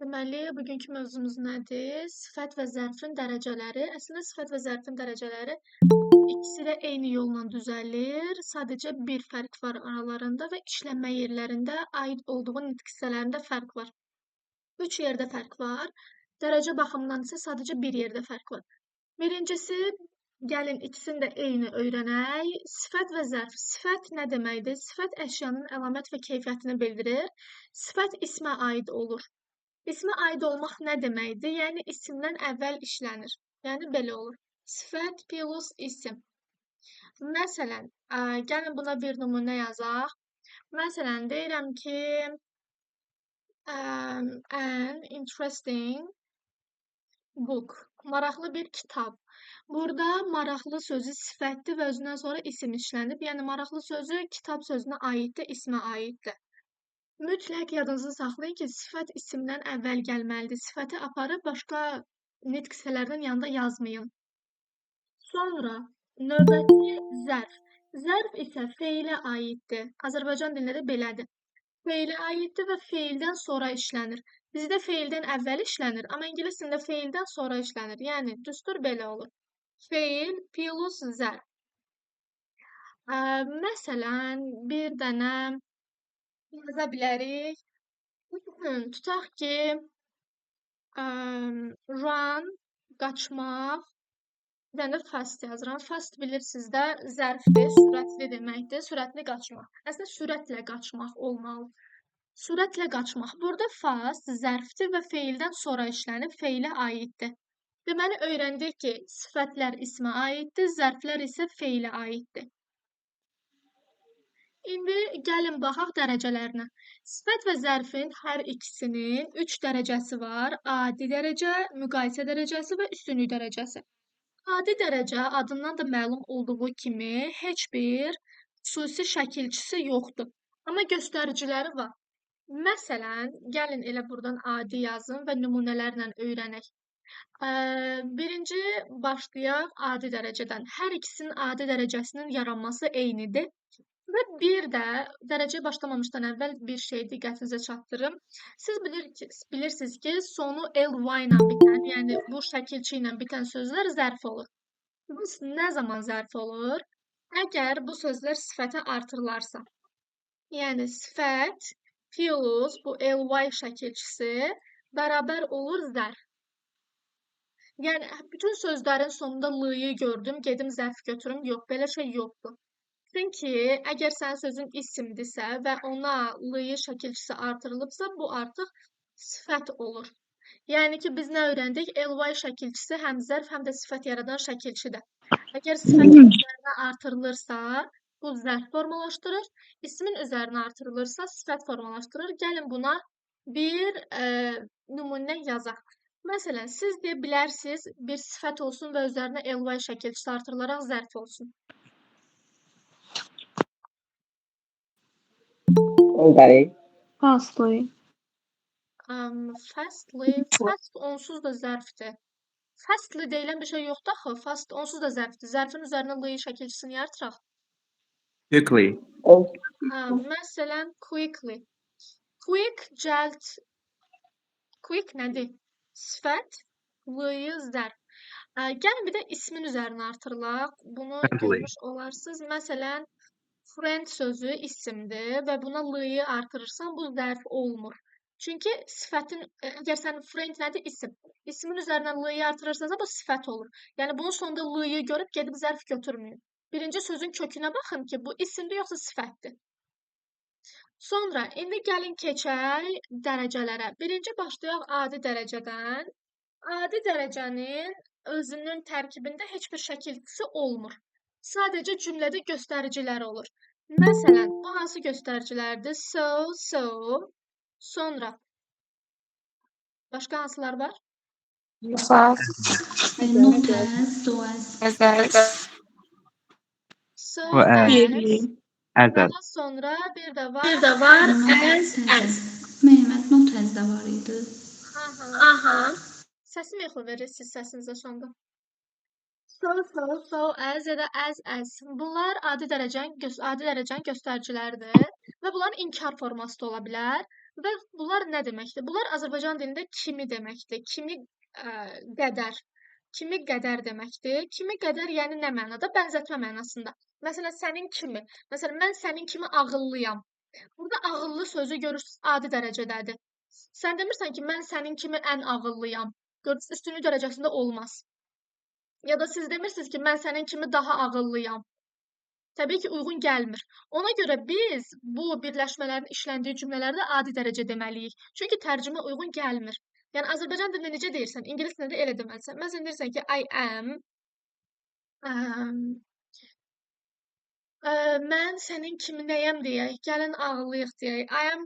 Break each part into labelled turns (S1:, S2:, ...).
S1: Deməli, bugünkü mövzumuz nədir? Sifət və zərfin dərəcələri. Əslində, sifət və zərfin dərəcələri ikisi də eyni yolla düzəlir. Sadəcə bir fərq var aralarında və işlənmə yerlərində aid olduğu nitq hissələrində fərq var. 3 yerdə fərq var. Dərəcə baxımından isə sadəcə bir yerdə fərq var. Birincisi, gəlin ikisini də eyni öyrənək. Sifət və zərf. Sifət nə deməkdir? Sifət əşyanın əlamət və keyfiyyətini bildirir. Sifət ismə aid olur. İsmə aid olmaq nə deməkdir? Yəni, isimdən əvvəl işlənir. Yəni, belə olur. Sifət plus isim. Məsələn, gəlin buna bir nümunə yazaq. Məsələn, deyirəm ki, an interesting book. Maraqlı bir kitab. Burada maraqlı sözü sifətdir və özündən sonra isim işlənib. Yəni, maraqlı sözü kitab sözünə aiddir, ismə aiddir. Mütləq yadınızda saxlayın ki, sifət isimdən əvvəl gəlməlidir. Sifəti aparıb başqa nitq hissələrinin yanında yazmayın. Sonra növbəti zərf. Zərf isə feilə aiddir. Azərbaycan dilində də belədir. Feilə aiddir və feildən sonra işlənir. Bizdə feildən əvvəl işlənir, amma ingilis dilində feildən sonra işlənir. Yəni, düstur belə olur. Feil plus zərf. Məsələn, bir dənə yaza bilərik. Tutaq ki, run, qaçmaq, bir dənə də fast yazıram. Fast bilirsiniz də zərfdir, sürətli deməkdir, sürətli qaçmaq. Əslində, sürətlə qaçmaq olmalı. Sürətlə qaçmaq. Burada fast zərfdir və feildən sonra işlənib, feilə aiddir. Deməli, öyrəndik ki, sifətlər ismə aiddir, zərflər isə feilə aiddir. İndi gəlin baxaq dərəcələrinə. Sifət və zərfin hər ikisinin 3 dərəcəsi var. Adi dərəcə, müqayisə dərəcəsi və üstünlük dərəcəsi. Adi dərəcə adından da məlum olduğu kimi heç bir xüsusi şəkilçisi yoxdur. Amma göstəriciləri var. Məsələn, gəlin elə buradan adi yazın və nümunələrlə öyrənək. Birinci başlayaq adi dərəcədən. Hər ikisinin adi dərəcəsinin yaranması eynidir. Və bir də dərəcəyə başlamamışdan əvvəl bir şey diqqətinizə çatdırım. Siz bilirsiniz ki, sonu ly ilə bitən, yəni bu şəkilçi ilə bitən sözlər zərf olur. Bu nə zaman zərf olur? Əgər bu sözlər sifətə artırılarsa. Yəni sifət plus bu ly şəkilçisi bərabər olur zərf. Yəni bütün sözlərin sonunda l-yı gördüm, gedim zərf götürüm. Yox, belə şey yoxdur. Çünki əgər sənin sözün isimdirsə və ona l-yı şəkilçisi artırılıbsa, bu artıq sifət olur. Yəni ki, biz nə öyrəndik? Ly şəkilçisi həm zərf, həm də sifət yaradan şəkilçidir. Əgər sifətin üzərinə artırılırsa, bu zərf formalaşdırır. İsmin üzərinə artırılırsa, sifət formalaşdırır. Gəlin buna bir nümunə yazaq. Məsələn, siz deyə bilərsiniz, bir sifət olsun və üzərinə ly şəkilçisi artırılaraq zərf olsun.
S2: Fastly.
S1: Fastly. Fast onsuz da zərfdir. Fastly deyilən bir şey yoxdur axı. Fast onsuz da zərfdir. Zərfin üzərinə l şəkilçisini artıraq.
S3: Quickly.
S1: Məsələn, quickly. Quick, cəld. Quick nədir? Sifət, l-yı zərf. Gəlin bir də ismin üzərinə artırılaq. Bunu görmüş olarsınız. Məsələn, friend sözü isimdir və buna l-yı artırırsan, bu zərf olmur. Çünki sifətin, əgər sən friend nədir? İsim. İsmin üzərinə l-yı artırırsansa, bu sifət olur. Yəni, bunun sonunda l-yı görüb gedib zərf götürməyin. Birinci sözün kökünə baxın ki, bu isimdir yoxsa sifətdir. Sonra, indi gəlin keçək dərəcələrə. Birinci başlayaq adi dərəcədən. Adi dərəcənin özünün tərkibində heç bir şəkilçisi olmur. Sadəcə cümlədə göstəricilər olur. Məsələn, bu hansı göstəricilərdir? So, so. Sonra. Başqa hansılar var?
S2: Fast.
S4: Not as, so as.
S1: So,
S3: as.
S1: As.
S3: As.
S1: Daha sonra bir də var.
S5: Bir də var.
S4: As,
S5: As.
S4: Mehmet not as da var idi.
S1: Aha. Səsim exo verir siz səsinizə sonda. So, so, so, as ya da as, as. Bunlar adi dərəcənin göstəriciləridir və bunların inkar forması da ola bilər. Və bunlar nə deməkdir? Bunlar Azərbaycan dilində kimi deməkdir. Kimi qədər. Kimi qədər deməkdir. Kimi qədər, yəni nə mənada? Bənzətmə mənasında. Məsələn, sənin kimi. Məsələn, mən sənin kimi ağıllıyam. Burada ağıllı sözü görürsünüz, adi dərəcədədir. Sən demirsən ki, mən sənin kimi ən ağıllıyam. Görürsünüz, üstünlük dərəcəsində olmaz. Ya da siz demirsiniz ki, mən sənin kimi daha ağıllıyam. Təbii ki, uyğun gəlmir. Ona görə biz bu birləşmələrin işləndiyi cümlələrdə adi dərəcə deməliyik. Çünki tərcümə uyğun gəlmir. Yəni, Azərbaycan dilində necə deyirsən, ingilis dilində elə deməlisən. Məsələn, deyirsən ki, I am, mən sənin kimi nəyəm deyək, gəlin ağıllıyıq deyək. I am,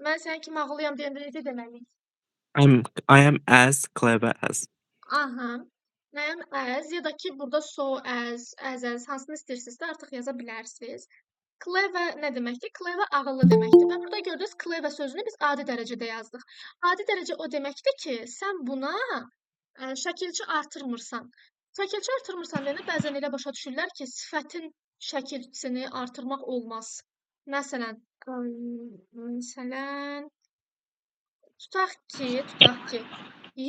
S1: mən sənin kimi ağıllıyam deyəndə necə deməliyik?
S3: I am as clever as.
S1: Aha. I am as, ya da ki, burada so as, as, as, hansını istəyirsinizsə artıq yaza bilərsiniz. Clever nə deməkdir? Clever ağıllı deməkdir. Və burada gördünüz, clever sözünü biz adi dərəcədə yazdıq. Adi dərəcə o deməkdir ki, sən buna şəkilçi artırmırsan. Şəkilçi artırmırsan deyəndə bəzən elə başa düşürlər ki, sifətin şəkilçisini artırmaq olmaz. Məsələn, tutaq ki,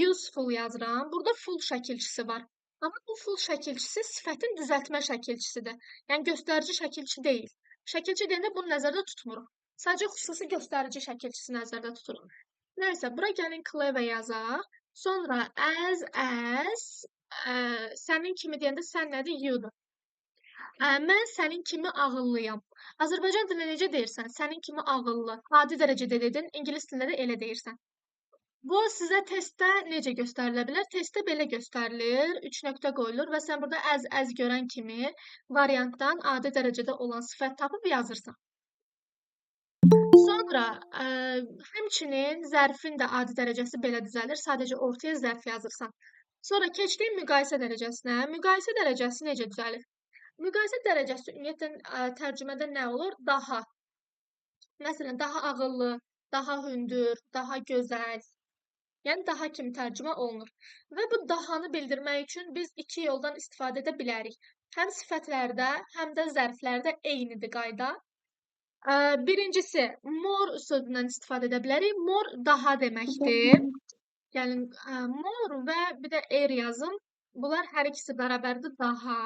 S1: useful yazıram. Burada full şəkilçisi var. Amma bu full şəkilçisi sifətin düzəltmə şəkilçisidir. Yəni, göstərici şəkilçi deyil. Şəkilçi deyəndə bunu nəzərdə tutmuruq. Sadəcə xüsusi göstərici şəkilçisi nəzərdə tuturuq. Nəysə, bura gəlin clever yazaq. Sonra as, as, sənin kimi deyəndə sən nədir? You-dur. Mən sənin kimi ağıllıyam. Azərbaycan dilində necə deyirsən? Sənin kimi ağıllı. Adi dərəcədə dedin, ingilis dilində də elə deyirsən. Bu sizə testdə necə göstərilə bilər? Testdə belə göstərilir, 3 nöqtə qoyulur və sən burada as, as görən kimi variantdan adi dərəcədə olan sifət tapıb yazırsan. Sonra, həmçinin zərfin də adi dərəcəsi belə düzəlir. Sadəcə ortaya zərf yazırsan. Sonra keçdik müqayisə dərəcəsinə. Müqayisə dərəcəsi necə düzəlir? Müqayisə dərəcəsi ümumiyyətlə, tərcümədə nə olur? Daha. Məsələn, daha ağıllı, daha hündür, daha gözəl. Yəni, daha kimi tərcümə olunur. Və bu dahanı bildirmək üçün biz iki yoldan istifadə edə bilərik. Həm sifətlərdə, həm də zərflərdə eynidir qayda. Birincisi, more sözündən istifadə edə bilərik. More daha deməkdir. Gəlin, more və bir də er yazın. Bunlar hər ikisi bərabərdir daha.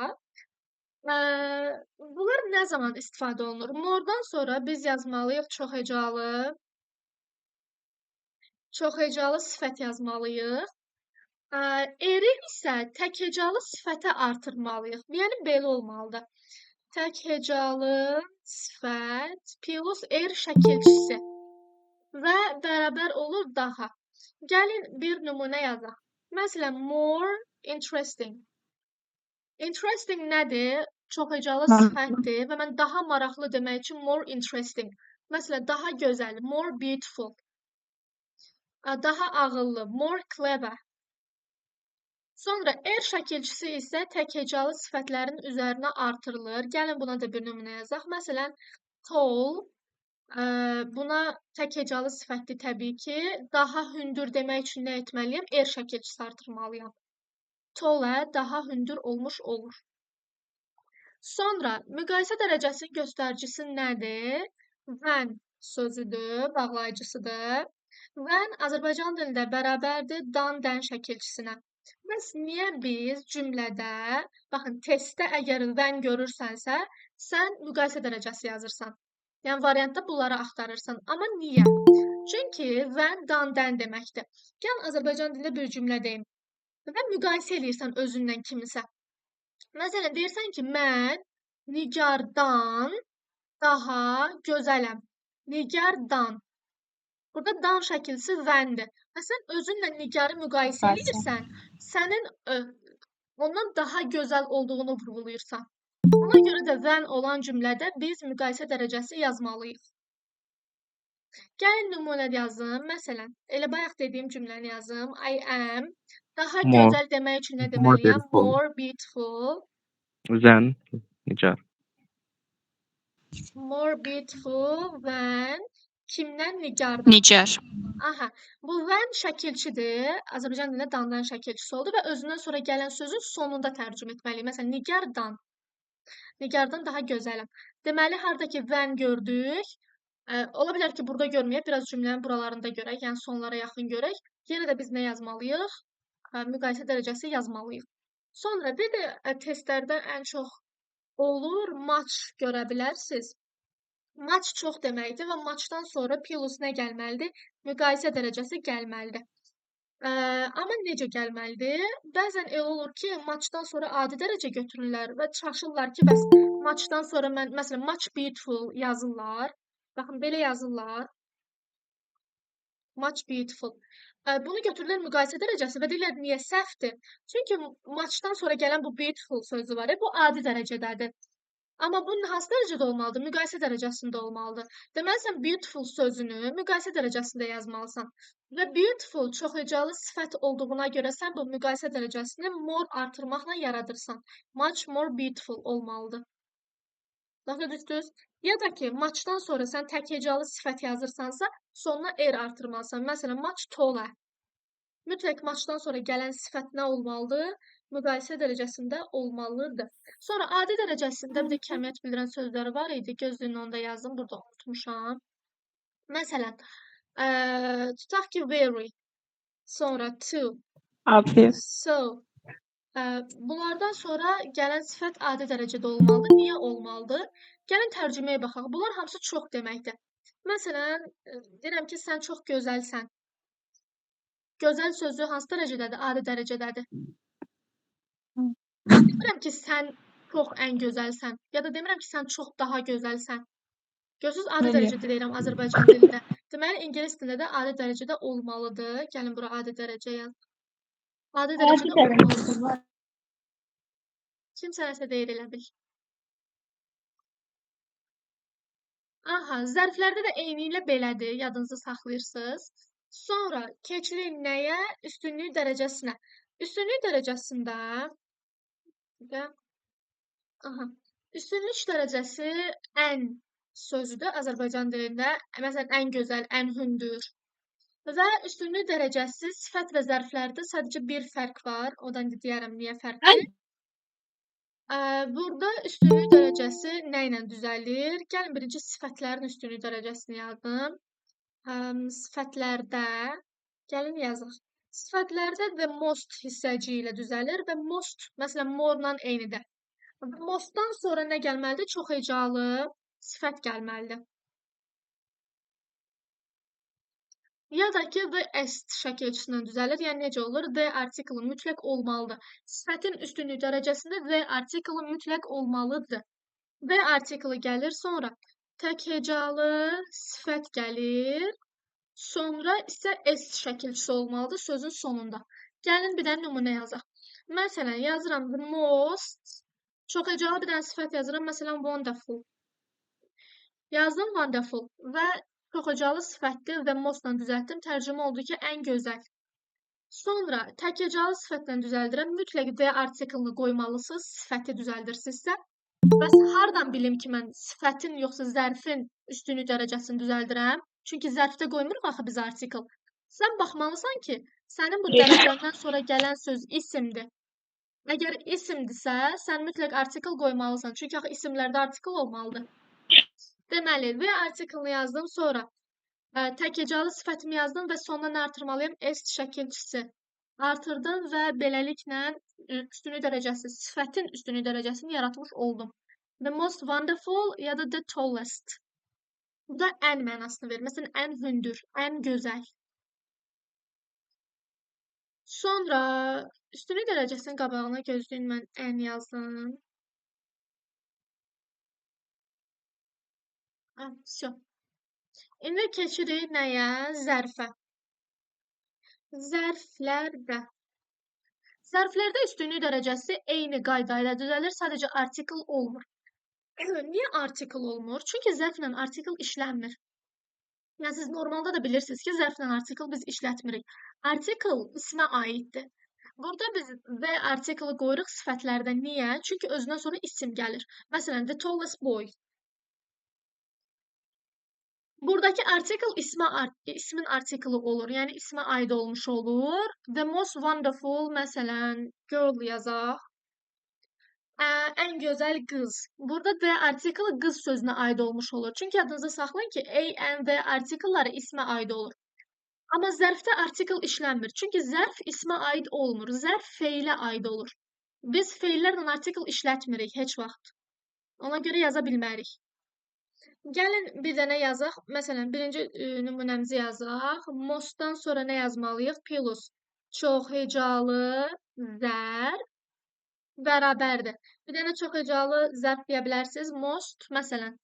S1: Bunlar nə zaman istifadə olunur? More'dan sonra biz yazmalıyıq çox hecalı. Çox hecalı sifət yazmalıyıq. Eri isə tək hecalı sifətə artırmalıyıq. Yəni, belə olmalıdır. Tək hecalı sifət plus er şəkilçisi və bərabər olur daha. Gəlin bir nümunə yazaq. Məsələn, more interesting. Interesting nədir? Çox hecalı sifətdir və mən daha maraqlı demək üçün more interesting. Məsələn, daha gözəl, more beautiful. Daha ağıllı, more clever. Sonra er şəkilçisi isə tək hecalı sifətlərin üzərinə artırılır. Gəlin buna da bir nümunə yazaq. Məsələn, tall, buna tək hecalı sifətdir təbii ki. Daha hündür demək üçün nə etməliyəm? Er şəkilçisi artırmalıyam. Taller daha hündür olmuş olur. Sonra müqayisə dərəcəsinin göstəricisi nədir? Than sözüdür, bağlayıcısıdır. Than Azərbaycan dilində bərabərdir dan, dən şəkilçisinə. Bəs niyə biz cümlədə, baxın, testdə əgər than görürsənsə, sən müqayisə dərəcəsi yazırsan. Yəni, variantda bunları axtarırsan. Amma niyə? Çünki than, dan, dən deməkdir. Gəlin, Azərbaycan dilində bir cümlə deyim. Və müqayisə eləyirsən özünlə kimisə. Məsələn, deyirsən ki, mən Nigardan daha gözələm. Nigardan. Burada dan şəkilçisi than'dir. Və sən özünlə Nigarı müqayisə
S2: Müqayisə.
S1: eləyirsən, sənin ondan daha gözəl olduğunu vurğulayırsan. Ona görə də than olan cümlədə biz müqayisə dərəcəsi yazmalıyıq. Gəlin nümunə yazım. Məsələn, elə bayaq dediyim cümləni yazım. I am daha
S3: More.
S1: gözəl demək üçün nə
S3: More
S1: deməliyəm?
S3: beautiful.
S1: More beautiful.
S3: Than Nigar.
S1: More beautiful than kimdən? Nigardan.
S2: Nigar.
S1: Aha, bu than şəkilçidir. Azərbaycan dilində dandan şəkilçisi oldu və özündən sonra gələn sözün sonunda tərcümə etməliyik. Məsələn, Nigardan. Nigardan daha gözələm. Deməli, harda ki than gördük, ola bilər ki, burada görməyək, biraz cümlənin buralarında görək, yəni sonlara yaxın görək. Yenə də biz nə yazmalıyıq? Müqayisə dərəcəsi yazmalıyıq. Sonra bir də testlərdə ən çox olur, much görə bilərsiniz. Much çox deməkdir və muchdan sonra plus nə gəlməlidir? Müqayisə dərəcəsi gəlməlidir. Amma necə gəlməlidir? Bəzən elə olur ki, muchdan sonra adi dərəcə götürürlər və çaşırlar ki, bəs muchdan sonra mən, məsələn, much beautiful yazırlar. Baxın, belə yazırlar. Much beautiful. Bunu götürürlər müqayisə dərəcəsi və deyirlər, niyə səhvdir? Çünki muchdan sonra gələn bu beautiful sözü var, bu adi dərəcədədir. Amma bunun hansı dərəcədə olmalıdır? Müqayisə dərəcəsində olmalıdır. Deməli, sən beautiful sözünü müqayisə dərəcəsində yazmalısan. Və beautiful çox hecalı sifət olduğuna görə sən bu müqayisə dərəcəsini more artırmaqla yaradırsan. Much more beautiful olmalıdır. Başa düşdünüz? Ya da ki, muchdan sonra sən tək hecalı sifət yazırsansa, sonuna er artırmalısan. Məsələn, much taller. Mütləq muchdan sonra gələn sifət nə olmalıdır? Müqayisə dərəcəsində olmalıdır. Sonra adi dərəcəsində bir də kəmiyyət bildirən sözləri var idi. Gözləyin, onu da yazdım. Burada unutmuşam. Məsələn, tutaq ki, very, sonra too, so. Bunlardan sonra gələn sifət adi dərəcədə olmalıdır. Niyə olmalıdır? Gəlin tərcüməyə baxaq. Bunlar hamısı çox deməkdir. Məsələn, deyirəm ki, sən çox gözəlsən. Gözəl sözü hansı dərəcədədir? Adi dərəcədədir. Demirəm ki, sən çox ən gözəlsən, ya da demirəm ki, sən çox daha gözəlsən. Görürsünüz, adi dərəcədə deyirəm Azərbaycan dilində. Deməli, ingilis dilində də adi dərəcədə olmalıdır. Gəlin bura adi dərəcə yaz. Adi dərəcədə olmalıdır. Kimsə nəsə deyir elə bil. Aha, zərflərdə də eynilə belədir, yadınızda saxlayırsınız. Sonra keçirik nəyə? Üstünlük dərəcəsinə. Üstünlük dərəcəsində aha, üstünlük dərəcəsi ən sözüdür Azərbaycan dilində. Məsələn, ən gözəl, ən hündür. Və üstünlük dərəcəsi sifət və zərflərdə sadəcə bir fərq var. O da indi deyərəm niyə fərqdir. Burada üstünlük dərəcəsi nə ilə düzəlir? Gəlin birinci sifətlərin üstünlük dərəcəsini yazdım. Sifətlərdə, gəlin yazaq. Sifətlərdə the most hissəciyi ilə düzəlir və most, məsələn, more-la eynidir. Mostdan sonra nə gəlməlidir? Çox hecalı sifət gəlməlidir. Ya da ki, the est şəkilçisindən düzəlir. Yəni, necə olur? The artiklı mütləq olmalıdır. Sifətin üstünlük dərəcəsində the artiklı mütləq olmalıdır. The artiklı gəlir, sonra tək hecalı sifət gəlir. Sonra isə S şəkilçisi olmalıdır sözün sonunda. Gəlin bir dənə nümunə yazaq. Məsələn, yazıram the most, çox hecalı bir dənə sifət yazıram. Məsələn, wonderful. Yazdım wonderful və çox hecalı sifətdir və mostla düzəltdim. Tərcümə oldu ki, ən gözəl. Sonra tək hecalı sifətlə düzəldirəm. Mütləq the artiklını qoymalısınız, sifəti düzəldirsinizsə. Bəs hardan bilim ki, mən sifətin yoxsa zərfin üstünlük dərəcəsini düzəldirəm? Çünki zərfdə qoymuruq axı biz artikl. Sən baxmalısan ki, sənin bu dərəcəndən sonra gələn söz isimdir. Əgər isimdirsə, sən mütləq artikl qoymalısan. Çünki axı isimlərdə artikl olmalıdır. Deməli, V artiklını yazdım, sonra tək hecalı sifətimi yazdım və sonuna nə artırmalıyam? S şəkilçisi. Artırdım və beləliklə üstünlük dərəcəsi, sifətin üstünlük dərəcəsini yaratmış oldum. The most wonderful ya da the tallest. Bu da ən mənasını verir. Məsələn, ən hündür, ən gözəl. Sonra üstünlük dərəcəsinin qabağına gözləyin, mən ən yazdım. Vəsə. İndi keçirik nəyə? Zərfə. Zərflərdə. Zərflərdə üstünlük dərəcəsi eyni qayda ilə düzəlir, sadəcə artikl olmur. Niyə artikl olmur? Çünki zərflə artikl işlənmir. Yəni, siz normalda da bilirsiniz ki, zərflə artikl biz işlətmirik. Artikl ismə aiddir. Burada biz the artiklı qoyuruq sifətlərdə. Niyə? Çünki özündən sonra isim gəlir. Məsələn, the tallest boy. Buradakı artikl ismin artiklı olur. Yəni, ismə aid olmuş olur. The most wonderful, məsələn, girl yazaq. Ən gözəl qız. Burada the artiklı qız sözünə aid olmuş olur. Çünki yadınızda saxlayın ki, a, n, the artiklları ismə aid olur. Amma zərfdə artikl işlənmir. Çünki zərf ismə aid olmur. Zərf feilə aid olur. Biz feillərlə artikl işlətmirik heç vaxt. Ona görə yaza bilmərik. Gəlin bir dənə yazaq. Məsələn, birinci nümunəmizi yazaq. Mostdan sonra nə yazmalıyıq? Plus çox hecalı zərf bərabərdir. Bir dənə çox hecalı zərf deyə bilərsiniz. Most, məsələn.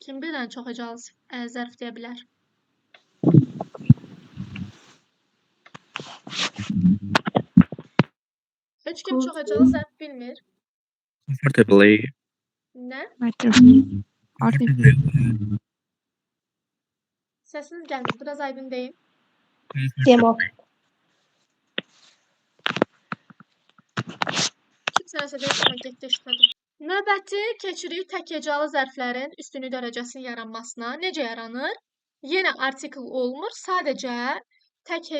S1: Kim bir dənə çox hecalı zərf deyə bilər? Heç kim çox hecalı zərf bilmir.
S3: Comfortably.
S1: Nə?
S2: Article.
S1: Səsiniz gəlmir. Biraz aydın deyin.
S5: Demo.
S1: Kimsə nəsə deyir, amma getdi eşitmədim. Növbəti keçirik tək hecalı zərflərin üstünlük dərəcəsinin yaranmasına. Necə yaranır? Yenə artikl olmur. Sadəcə tək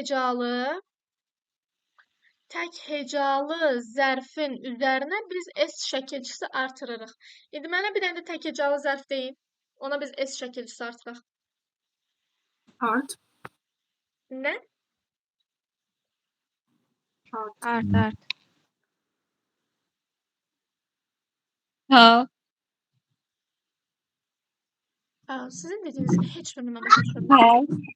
S1: hecalı zərfin üzərinə biz S şəkilçisi artırırıq. İndi mənə bir dənə də tək hecalı zərf deyin. Ona biz S şəkilçisi artıraq.
S6: Art.
S1: Nə?
S6: Art.
S2: Art, art. Ha.
S1: Sizin dediyinizin heç birini mən başa düşə bilmirəm.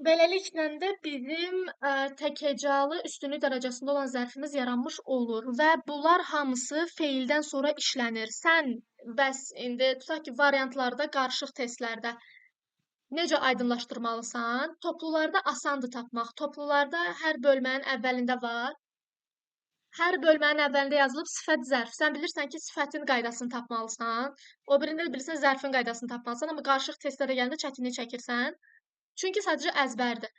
S1: Beləliklə də bizim tək hecalı üstünlük dərəcəsində olan zərfimiz yaranmış olur və bunlar hamısı feildən sonra işlənir. Sən bəs indi tutaq ki, variantlarda, qarışıq testlərdə necə aydınlaşdırmalısan? Toplularda asandır tapmaq. Toplularda hər bölmənin əvvəlində var. Hər bölmənin əvvəlində yazılıb sifət zərf. Sən bilirsən ki, sifətin qaydasını tapmalısan. O birində də bilirsən zərfin qaydasını tapmalısan, amma qarışıq testlərə gələndə çətinlik çəkirsən. Çünki sadəcə əzbərdir.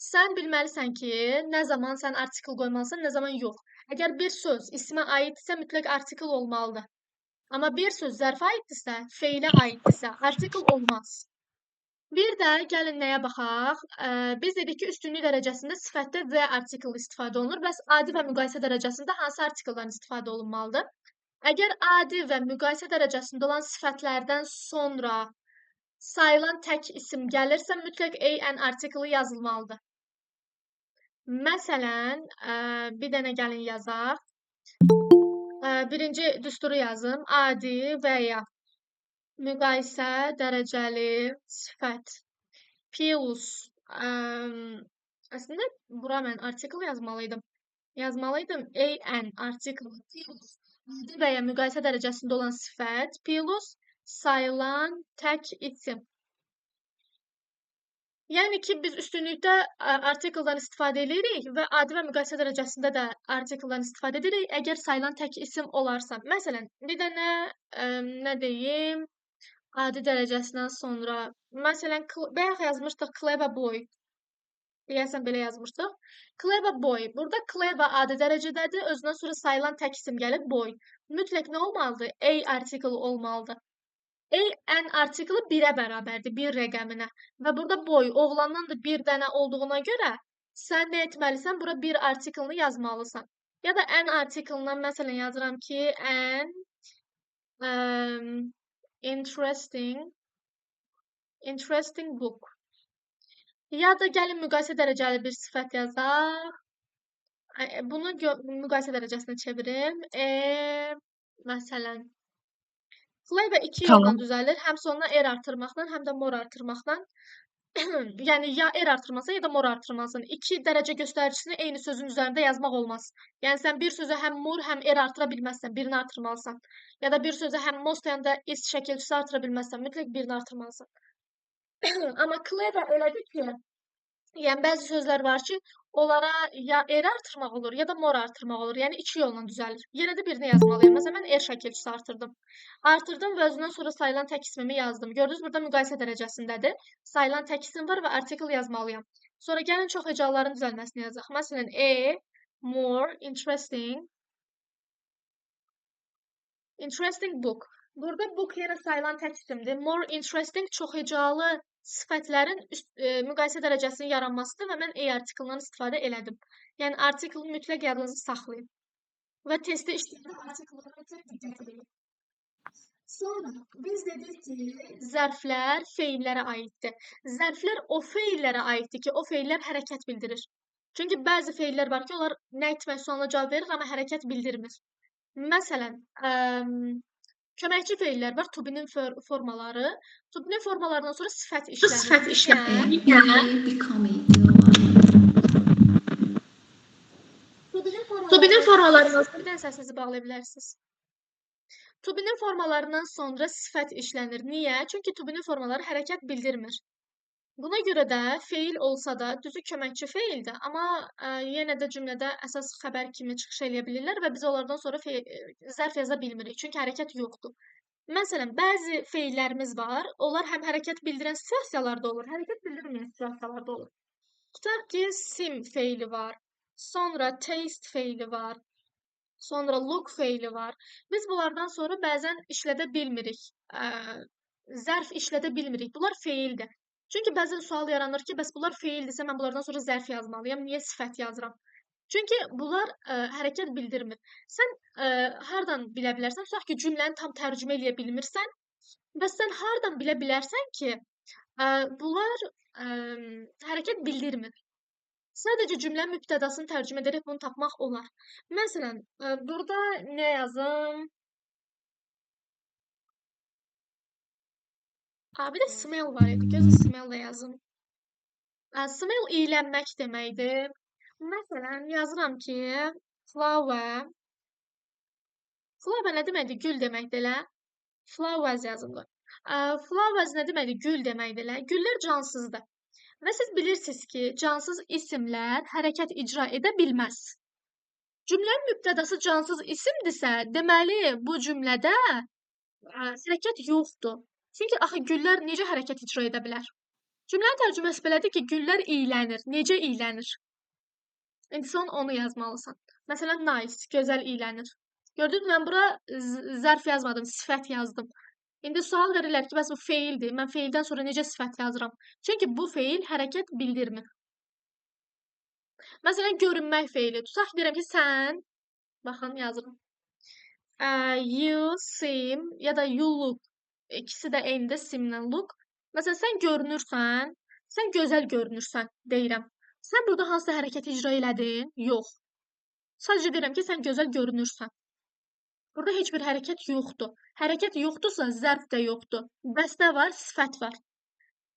S1: Sən bilməlisən ki, nə zaman sən artikl qoymalısan, nə zaman yox. Əgər bir söz ismə aiddirsə, mütləq artikl olmalıdır. Amma bir söz zərfə aiddirsə, feilə aiddirsə, artikl olmaz. Bir də gəlin nəyə baxaq? Biz dedik ki, üstünlük dərəcəsində sifətdə the artikl istifadə olunur. Bəs adi və müqayisə dərəcəsində hansı artikldan istifadə olunmalıdır? Əgər adi və müqayisə dərəcəsində olan sifətlərdən sonra sayılan tək isim gəlirsə, mütləq a, n artiklı yazılmalıdır. Məsələn, bir dənə gəlin yazaq. Birinci düsturu yazım. Adi və ya müqayisə dərəcəli sifət plus əslində bura mən artikl yazmalıydım. Yazmalıydım a, n artikl plus adi və ya müqayisə dərəcəsində olan sifət plus sayılan tək isim. Yəni ki, biz üstünlükdə artikldan istifadə edirik və adi və müqayisə dərəcəsində də artikldan istifadə edirik, əgər sayılan tək isim olarsa. Məsələn, bir dənə nə deyim, adi dərəcəsindən sonra, məsələn, bayaq yazmışdıq clever boy. Deyəsən belə yazmışdıq. Clever boy. Burada clever adi dərəcədədir. Özündən sonra sayılan tək isim gəlib boy. Mütləq nə olmalıdır? A artikl olmalıdır. A, n artiklı 1-ə bərabərdir, 1 rəqəminə. Və burada boy oğlandan da bir dənə olduğuna görə sən nə etməlisən? Bura 1 artiklını yazmalısan. Ya da n artiklından məsələn yazıram ki, n interesting book. Ya da gəlin müqayisə dərəcəli bir sifət yazaq. Bunu müqayisə dərəcəsinə çevirim. Məsələn, clever iki yolla düzəlir. Həm sonuna r artırmaqla, həm də more artırmaqla. Yəni ya r artırmalısan, ya da more artırmalısan. İki dərəcə göstəricisini eyni sözün üzərində yazmaq olmaz. Yəni sən bir sözə həm more, həm r artıra bilməzsən, birini artırmalısan. Ya da bir sözə həm most, həm də is şəkilçisi artıra bilməzsən, mütləq birini artırmalısan. Amma clever elədir ki, yəni bəzi sözlər var ki, onlara ya r artırmaq olur, ya da more artırmaq olur. Yəni iki yolla düzəlir. Yenə də birini yazmalıyam. Məsələn, mən r şəkilçisi artırdım. Artırdım və özündən sonra sayılan tək ismimi yazdım. Gördünüz, burada müqayisə dərəcəsindədir. Sayılan tək isim var və artikl yazmalıyam. Sonra gəlin çox hecaların düzəlməsini yazaq. Məsələn, a, more, interesting, interesting book. Burada book yenə sayılan tək isimdir. More interesting çox hecalı Sifətlərin müqayisə dərəcəsinin yaranmasıdır və mən A artiklından istifadə elədim. Yəni artiklı mütləq yadınızda saxlayın. Və testdə işləyəndə artikllara mütləq diqqət edin. Sonra biz dedik ki, zərflər feillərə aiddir. Zərflər o feillərə aiddir ki, o feillər hərəkət bildirir. Çünki bəzi feillər var ki, onlar nə etmək sualına cavab verir, amma hərəkət bildirmir. Məsələn, köməkçi feillər var, to be-nin formaları. To be-nin formalarından sonra sifət işlənir.
S6: Sifət işlənir.
S4: Be, become idi onlar.
S1: To be-nin formalarından sonra bir dənə səsinizi bağlaya bilərsiniz. To be-nin formalarından sonra sifət işlənir. Niyə? Çünki to be-nin formaları hərəkət bildirmir. Buna görə də feil olsa da, düzü köməkçi feildir, amma yenə də cümlədə əsas xəbər kimi çıxış eləyə bilirlər və biz onlardan sonra zərf yaza bilmirik. Çünki hərəkət yoxdur. Məsələn, bəzi feillərimiz var, onlar həm hərəkət bildirən situasiyalarda olur, hərəkət bildirməyən situasiyalarda olur. Tutaq ki, seem feili var, sonra taste feili var, sonra look feili var. Biz bunlardan sonra bəzən işlədə bilmirik, zərf işlədə bilmirik. Bunlar feildir. Çünki bəzən sual yaranır ki, bəs bunlar feildirsə, mən bunlardan sonra zərf yazmalıyam, niyə sifət yazıram? Çünki bunlar hərəkət bildirmir. Sən hardan bilə bilərsən? Tutaq ki, cümləni tam tərcümə eləyə bilmirsən və sən hardan bilə bilərsən ki, bunlar hərəkət bildirmir. Sadəcə cümlənin mübtədasını tərcümə edərək bunu tapmaq olar. Məsələn, burada nə yazım? Bir də smell var idi. Gözə smell də yazım. Smell iylənmək deməkdir. Məsələn, yazıram ki, flower. Flower nə deməkdir? Gül deməkdir elə. Flowers yazım. Flowers nə deməkdir? Gül deməkdir elə. Güllər cansızdır. Və siz bilirsiniz ki, cansız isimlər hərəkət icra edə bilməz. Cümlənin mübtədası cansız isimdirsə, deməli bu cümlədə hərəkət yoxdur. Çünki axı güllər necə hərəkət icra edə bilər? Cümlənin tərcüməsi belədir ki, güllər iylənir. Necə iylənir? İndi sən onu yazmalısan. Məsələn, nice, gözəl iylənir. Gördünüz, mən bura zərf yazmadım, sifət yazdım. İndi sual verirlər ki, bəs bu feildir. Mən feildən sonra necə sifət yazıram? Çünki bu feil hərəkət bildirmir. Məsələn, görünmək feili. Tutaq ki, deyirəm ki, sən, baxın, yazıram. You seem ya da you look. İkisi də eynidir, seemlə look. Məsələn, sən görünürsən, sən gözəl görünürsən, deyirəm. Sən burada hansısa hərəkət icra elədin? Yox. Sadəcə deyirəm ki, sən gözəl görünürsən. Burada heç bir hərəkət yoxdur. Hərəkət yoxdursa, zərf də yoxdur. Bəs nə var? Sifət var.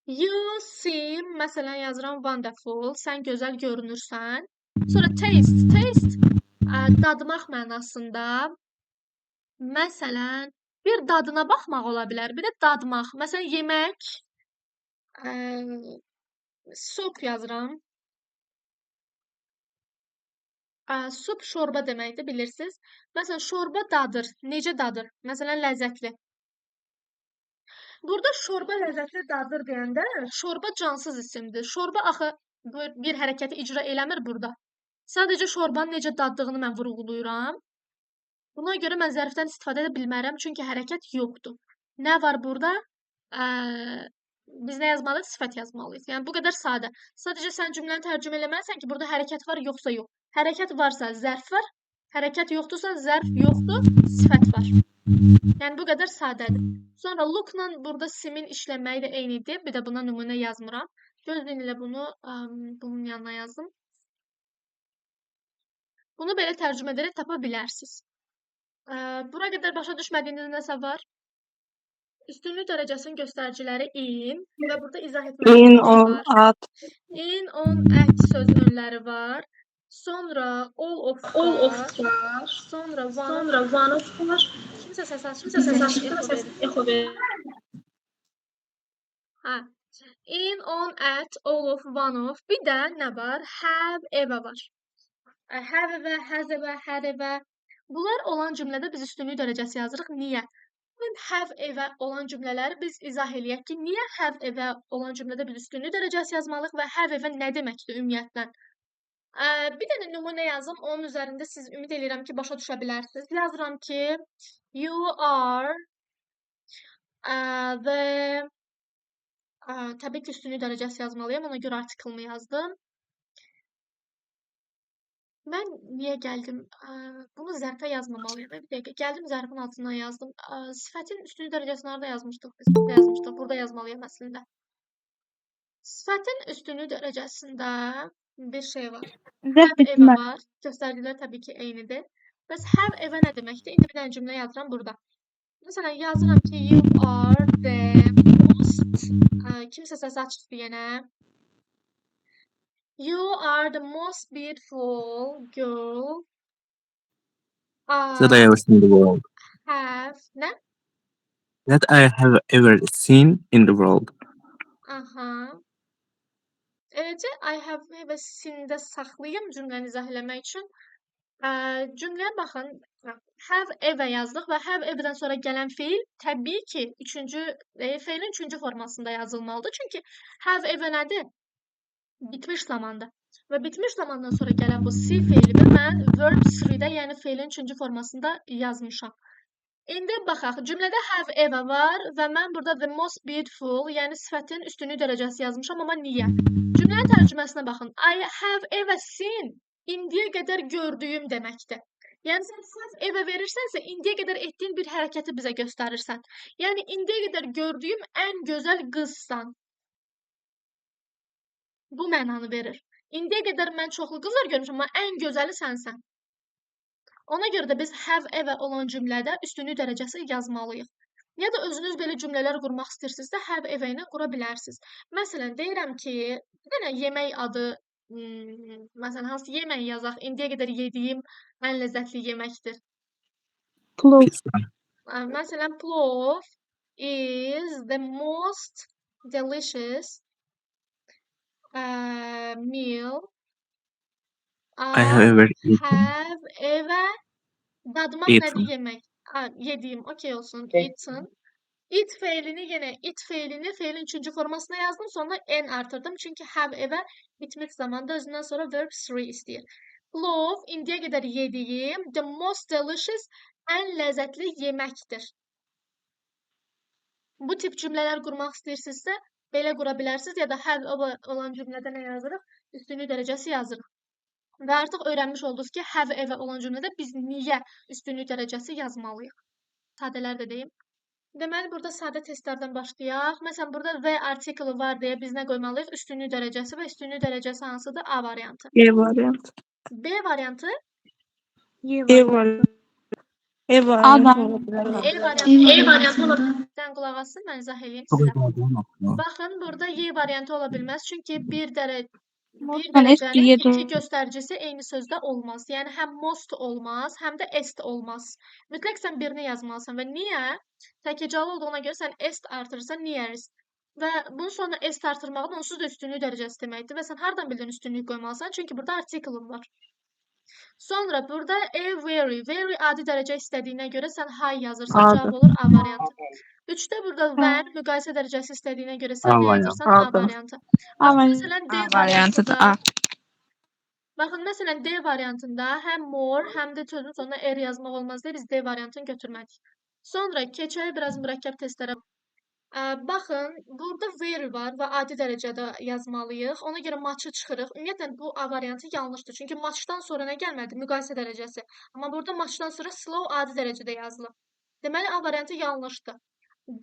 S1: You seem, məsələn, yazıram wonderful, sən gözəl görünürsən. Sonra taste, taste dadmaq mənasında. Məsələn, bir dadına baxmaq ola bilər, bir də dadmaq. Məsələn, yemək, soup yazıram. Sup şorba deməkdir, bilirsiniz. Məsələn, şorba dadır. Necə dadır? Məsələn, ləzzətli. Burada şorba ləzzətli dadır deyəndə, şorba cansız isimdir. Şorba axı bir hərəkəti icra eləmir burada. Sadəcə şorbanın necə daddığını mən vurğuluyuram. Buna görə mən zərfdən istifadə edə bilmərəm, çünki hərəkət yoxdur. Nə var burada? Biz nə yazmalıyıq? Sifət yazmalıyıq. Yəni, bu qədər sadə. Sadəcə sən cümləni tərcümə eləməlisən ki, burada hərəkət var, yoxsa yox. Hərəkət varsa zərf var, hərəkət yoxdursa zərf yoxdur, sifət var. Yəni, bu qədər sadədir. Sonra look-la burada seem-in işlənməyi də eynidir. Bir də buna nümunə yazmıram. Gözləyin elə bunu bunun yanına yazdım. Bunu belə tərcümə edərək tapa bilərsiniz. Bura qədər başa düşmədiyiniz nəsə var? Üstünlük dərəcəsinin göstəriciləri in və burada izah etmək
S5: In, on,
S1: var.
S5: At.
S1: In, on, at söz önləri var. Sonra all of
S6: All of
S1: var.
S6: var.
S1: Sonra one.
S6: Sonra one of var.
S1: Kimsə səs açır.
S6: Kimsə səs açır, kimsə səs echo verir.
S1: Hə. In, on, at, all of, one of. Bir də nə var? Have, eve var. Have evə, has evə, had evə. Bunlar olan cümlədə biz üstünlük dərəcəsi yazırıq. Niyə? Have evə olan cümlələri biz izah eləyək ki, niyə have evə olan cümlədə biz üstünlük dərəcəsi yazmalıyıq və have evə nə deməkdir ümumiyyətlə? Bir dənə nümunə yazım, onun üzərində siz ümid eləyirəm ki, başa düşə bilərsiniz. Yazıram ki, you are the Təbii ki, üstünlük dərəcəsi yazmalıyam. Ona görə artiklımı yazdım. Mən niyə gəldim? Bunu zərfə yazmamalıyam. Bir dəqiqə. Gəldim zərfin altından yazdım. Sifətin üstünlük dərəcəsini harada yazmışdıq? Biz burada yazmışdıq. Burada yazmalıyam əslində. Sifətin üstünlük dərəcəsində bir şey var.
S2: Zərf
S1: Have ever
S2: bitmez.
S1: var. Göstəricilər təbii ki, eynidir. Bəs have ever nə deməkdir? İndi bir dənə cümlə yazıram burada. Məsələn, yazıram ki, you are the most... Kimsə səsi açıqdır yenə. You are the most beautiful girl
S3: That I
S1: I
S3: ever seen in the world.
S1: have... Nə?
S3: That I have ever seen in the world.
S1: Aha. Eləcə I have və seen-də saxlayım cümləni izah eləmək üçün. Cümləyə baxın. Have ever yazdıq və have everdən sonra gələn feil təbii ki, feilin üçüncü formasında yazılmalıdır. Çünki have ever nədir? Bitmiş zamandır. Və bitmiş zamandan sonra gələn bu see feilini mən verb 3-də, yəni feilin üçüncü formasında yazmışam. İndi baxaq, cümlədə have ever var və mən burada the most beautiful, yəni sifətin üstünlük dərəcəsi yazmışam, amma niyə? Cümlənin tərcüməsinə baxın. I have ever seen, indiyə qədər gördüyüm deməkdir. Yəni sən have ever verirsənsə, indiyə qədər etdiyin bir hərəkəti bizə göstərirsən. Yəni indiyə qədər gördüyüm ən gözəl qızsan. Bu mənanı verir. İndiyə qədər mən çoxlu qızlar görmüşəm, amma ən gözəli sənsən. Ona görə də biz have ever olan cümlədə üstünlük dərəcəsi yazmalıyıq. Ya da özünüz belə cümlələr qurmaq istəyirsinizsə, have ever ilə qura bilərsiniz. Məsələn, deyirəm ki, bir dənə yemək adı, məsələn, hansı yemək yazaq, indiyə qədər yediyim ən ləzzətli yeməkdir.
S2: Plov.
S3: Pizza.
S1: Məsələn, plov is the most delicious meal
S3: I have
S1: I
S3: ever eaten.
S1: have ever dadmaq nədir
S3: Eaten.
S1: yemək? Ha, yediyim, okey olsun. Eaten. Eat feilini yenə it feilini feilin üçüncü formasına yazdım. Sonra n artırdım. Çünki have ever bitmiş zamanda özündən sonra verb 3 istəyir. Plov indiyə qədər yediyim the most delicious ən ləzzətli yeməkdir. Bu tip cümlələr qurmaq istəyirsinizsə, belə qura bilərsiniz ya da have ever olan cümlədə nə yazırıq? Üstünlük dərəcəsi yazırıq. Və artıq öyrənmiş oldunuz ki, have ever olan cümlədə biz niyə üstünlük dərəcəsi yazmalıyıq? Sadələr də deyim. Deməli, burada sadə testlərdən başlayaq. Məsələn, burada V artiklı var deyə biz nə qoymalıyıq? Üstünlük dərəcəsi və üstünlük dərəcəsi hansıdır? A variantı.
S2: E variantı.
S1: B variantı?
S2: E variantı. E variantı ola bilər.
S1: E variantı.
S4: E variantı ola bilər.
S1: Sən qulaq asın, mən izah eləyim
S3: Çok
S1: sizə.
S3: güzel.
S1: Baxın, burada Y variantı ola bilməz. Çünki bir
S2: Most-dan S
S1: dərəcənin
S2: Y
S1: iki göstəricisi eyni sözdə olmaz. Yəni həm most olmaz, həm də est olmaz. Mütləq sən birini yazmalısan və niyə? Tək hecalı olduğuna görə sən est artırırsan, nearest. Və bunun sonra est artırmağın onsuz da üstünlük dərəcəsi deməkdir və sən hardan bildin üstünlük qoymalısan? Çünki burada artiklın var. Sonra burada a very, very adi dərəcə istədiyinə görə sən high yazırsan,
S2: A-dır.
S1: cavab olur A variantı. 3-də burada when müqayisə dərəcəsi istədiyinə görə sən
S3: A
S1: nə
S3: variantı.
S1: yazırsan? A
S2: A-dır.
S1: variantı.
S2: A
S1: Baxın,
S2: variantı.
S1: məsələn, D
S2: A variantıdır.
S1: variantında
S2: A.
S1: Baxın, məsələn, D variantında həm more, həm də sözün sonuna er yazmaq olmaz deyə biz D variantını götürmədik. Sonra keçək biraz mürəkkəb testlərə. Baxın, burada very var və adi dərəcədə yazmalıyıq. Ona görə much'ı çıxırıq. Ümumiyyətlə, bu A variantı yanlışdır. Çünki much'dan sonra nə gəlmədi? Müqayisə dərəcəsi. Amma burada much'dan sonra slow adi dərəcədə yazılıb. Deməli, A variantı yanlışdır.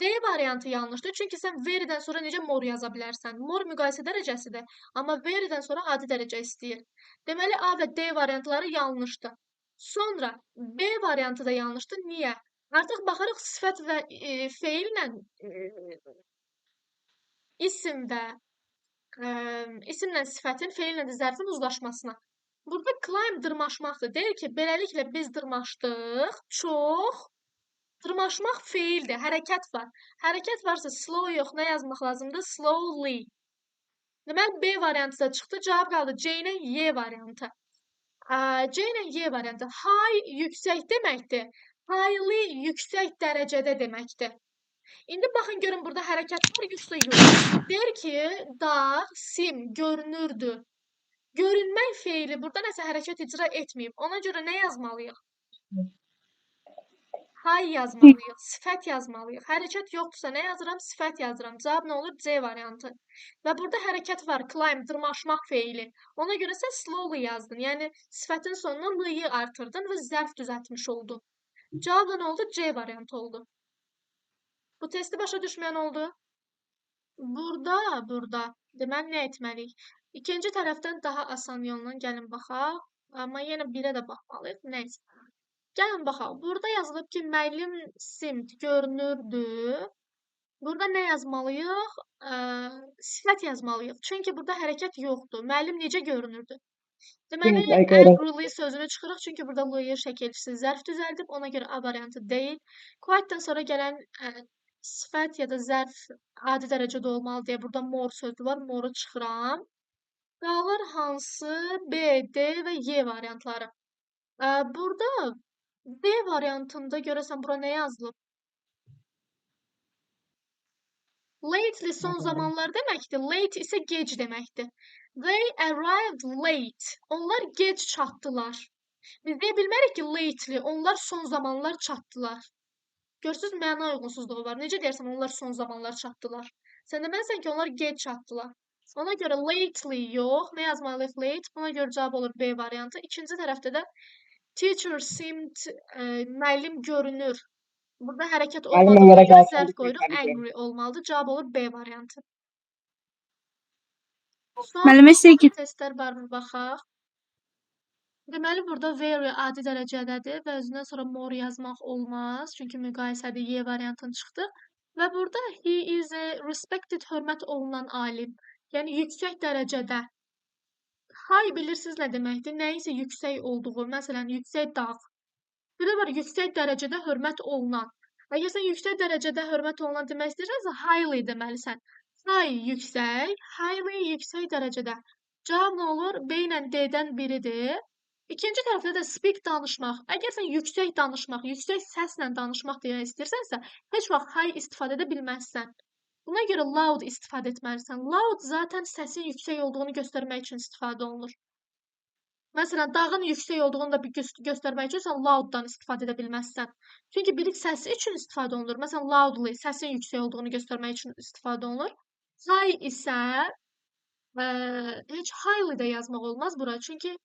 S1: D variantı yanlışdır. Çünki sən very'dən sonra necə more yaza bilərsən? More müqayisə dərəcəsidir. Amma very'dən sonra adi dərəcə istəyir. Deməli, A və D variantları yanlışdır. Sonra B variantı da yanlışdır. Niyə? Artıq baxırıq sifət və feillə isim və isimlə sifətin, feillə də zərfin uzlaşmasına. Burada climb dırmaşmaqdır. Deyir ki, beləliklə biz dırmaşdıq. Çox. Dırmaşmaq feildir, hərəkət var. Hərəkət varsa slow yox, nə yazmaq lazımdır? Slowly. Deməli, B variantı da çıxdı. Cavab qaldı C ilə Y variantı. C ilə Y variantı. High yüksək deməkdir. Highly yüksək dərəcədə deməkdir. İndi baxın görün burada hərəkət var, yoxsa yox. Deyir ki, dağ, sim görünürdü. Görünmək feili burada nəsə hərəkət icra etməyib. Ona görə nə yazmalıyıq? High yazmalıyıq, sifət yazmalıyıq. Hərəkət yoxdursa nə yazıram? Sifət yazıram. Cavab nə olur? C variantı. Və burada hərəkət var. Climb, dırmaşmaq feili. Ona görə sən slowly yazdın. Yəni sifətin sonuna l-yi artırdın və zərf düzəltmiş oldun. Cavab da nə oldu? C variantı oldu. Bu testi başa düşməyən oldu? Burada. Deməli, nə etməliyik? İkinci tərəfdən daha asan yolla gəlin baxaq. Amma yenə birə də baxmalıyıq. Nəysə. Gəlin baxaq. Burada yazılıb ki, müəllim seemed görünürdü. Burada nə yazmalıyıq? Sifət yazmalıyıq. Çünki burada hərəkət yoxdur. Müəllim necə görünürdü? Deməli, angrily sözünü çıxırıq. Çünki burada l-yi şəkilçisi zərf düzəldib. Ona görə A variantı deyil. Quite-dan sonra gələn sifət ya da zərf adi dərəcədə olmalı deyə burada more sözü var. More-u çıxıram. Qalır hansı? B, D və Y variantları. Burada D variantında görəsən bura nə yazılıb? Lately son zamanlar deməkdir. Late isə gec deməkdir. They arrived late. Onlar gec çatdılar. Biz deyə bilmərik ki, lately onlar son zamanlar çatdılar. Görürsünüz, məna uyğunsuzluğu var. Necə deyərsən, onlar son zamanlar çatdılar? Sən deməlisən ki, onlar gec çatdılar. Ona görə lately yox. Nə yazmalıyıq? Late. Buna görə cavab olur B variantı. İkinci tərəfdə də teacher seemed, müəllim görünür. Burada hərəkət olmadığına görə zərf qoyuruq. Angry olmalıdır. Cavab olur B variantı. Son
S2: Müəllimə sizə
S1: testlər varmı baxaq. Deməli, burada very adi dərəcədədir və özündən sonra more yazmaq olmaz. Çünki müqayisədə Y variantını çıxdı. Və burada he is a respected, hörmət olunan alim. Yəni, yüksək dərəcədə. High bilirsiniz nə deməkdir? Nəyinsə yüksək olduğu, məsələn, yüksək dağ. Bir də var, yüksək dərəcədə hörmət olunan. Əgər sən yüksək dərəcədə hörmət olunan demək istəyirsənsə, highly deməlisən. High yüksək, highly yüksək dərəcədə. Cavab nə olur? B ilə D-dən biridir. İkinci tərəfdə də speak danışmaq. Əgər sən yüksək danışmaq, yüksək səslə danışmaq demək istəyirsənsə, heç vaxt high istifadə edə bilməzsən. Buna görə loud istifadə etməlisən. Loud zaten səsin yüksək olduğunu göstərmək üçün istifadə olunur. Məsələn, dağın yüksək olduğunu da bir göstərmək üçün sən louddan istifadə edə bilməzsən. Çünki biri səsi üçün istifadə olunur. Məsələn, loudly səsin yüksək olduğunu göstərmək üçün istifadə olunur. High isə heç highly də yazmaq olmaz bura. Çünki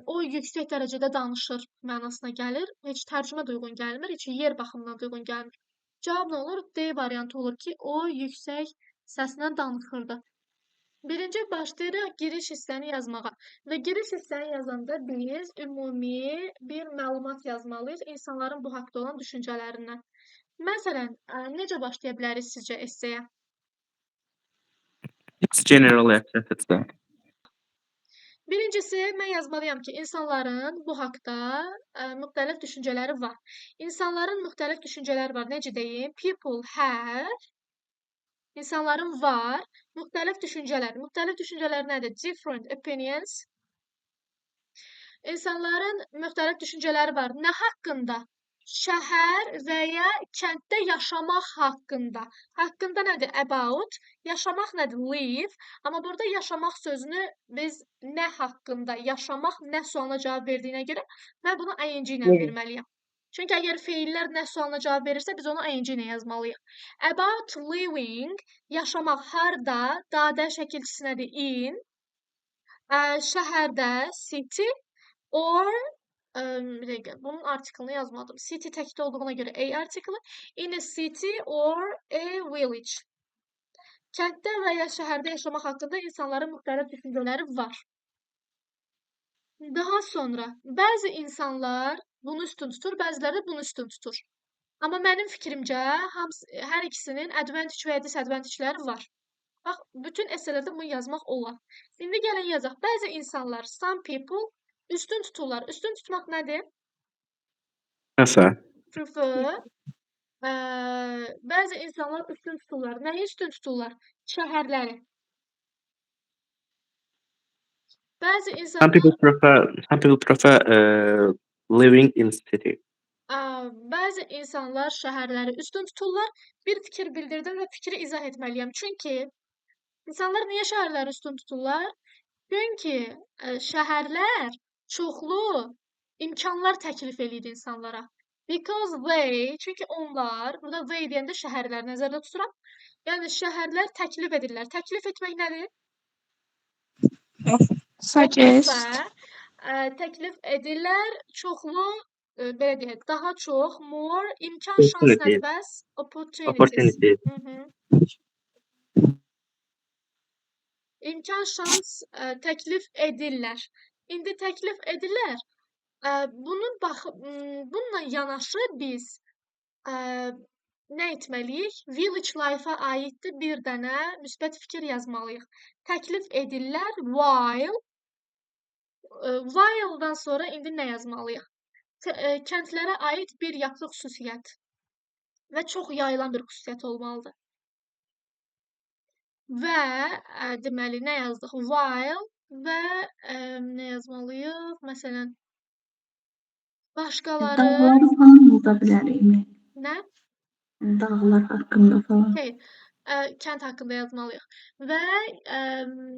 S1: o yüksək dərəcədə danışır mənasına gəlir. Heç tərcümə də uyğun gəlmir, heç yer baxımından da uyğun gəlmir. Cavab nə olur? D variantı olur ki, o yüksək səslə danışırdı. Birinci başlayırıq giriş hissəni yazmağa. Və giriş hissəni yazanda biz ümumi bir məlumat yazmalıyıq insanların bu haqda olan düşüncələrindən. Məsələn, necə başlaya bilərik sizcə esseyə?
S3: It's generally accepted that.
S1: Birincisi, mən yazmalıyam ki, insanların bu haqda müxtəlif düşüncələri var. İnsanların müxtəlif düşüncələri var. Necə deyim? People have, insanların var müxtəlif düşüncələr. Müxtəlif düşüncələr nədir? Different opinions. İnsanların müxtəlif düşüncələri var. Nə haqqında? Şəhər və ya kənddə yaşamaq haqqında. Haqqında nədir? About. Yaşamaq nədir? Live. Amma burada yaşamaq sözünü biz nə haqqında, yaşamaq nə sualına cavab verdiyinə görə mən bunu ing ilə verməliyəm. Çünki əgər feillər nə sualına cavab verirsə, biz onu ing ilə yazmalıyıq. About living, yaşamaq harda, dadə şəkilçisi nədir? In, şəhərdə, city, or, bir dəqiqə, bunun artiklini yazmadım. City təkdə olduğuna görə a artikli. In a city or a village. Kənddə və ya şəhərdə yaşamaq haqqında insanların müxtəlif düşüncələri var. Daha sonra, bəzi insanlar bunu üstün tutur, bəziləri də bunu üstün tutur. Amma mənim fikrimcə, hər ikisinin advantage və ya disadvantage-ləri var. Bax, bütün esselərdə bunu yazmaq olar. İndi gəlin yazaq. Bəzi insanlar, some people, üstün tuturlar. Üstün tutmaq nədir?
S3: Prefer.
S1: Prefer. Bəzi insanlar üstün tuturlar. Nəyi üstün tuturlar? Şəhərləri. Bəzi
S3: Some
S1: insanlar
S3: people prefer living in city.
S1: Bəzi insanlar şəhərləri üstün tuturlar. Bir fikir bildirdim və fikri izah etməliyəm. Çünki insanlar niyə şəhərləri üstün tuturlar? Çünki şəhərlər çoxlu imkanlar təklif eləyir insanlara. Because they, çünki onlar, burada they deyəndə şəhərlər nəzərdə tuturam. Yəni şəhərlər təklif edirlər. Təklif etmək nədir?
S2: Suggest.
S1: Offer, təklif edirlər çoxlu, belə deyək, daha çox, more, imkan, şans nədir bəs? Opportunities.
S3: Opportunities.
S1: İmkan, şans təklif edirlər. İndi təklif edirlər. Bunun bax, bununla yanaşı biz nə etməliyik? Village life-a aiddir bir dənə müsbət fikir yazmalıyıq. Təklif edirlər while, while-dan sonra indi nə yazmalıyıq? Kəndlərə aid bir yaxşı xüsusiyyət və çox yayılan bir xüsusiyyət olmalıdır. Və deməli nə yazdıq? While və nə yazmalıyıq? Məsələn, başqaları
S4: Dağları falan yaza bilərik mi?
S1: Nə?
S4: Dağlar haqqında falan.
S1: Xeyr, kənd haqqında yazmalıyıq. Və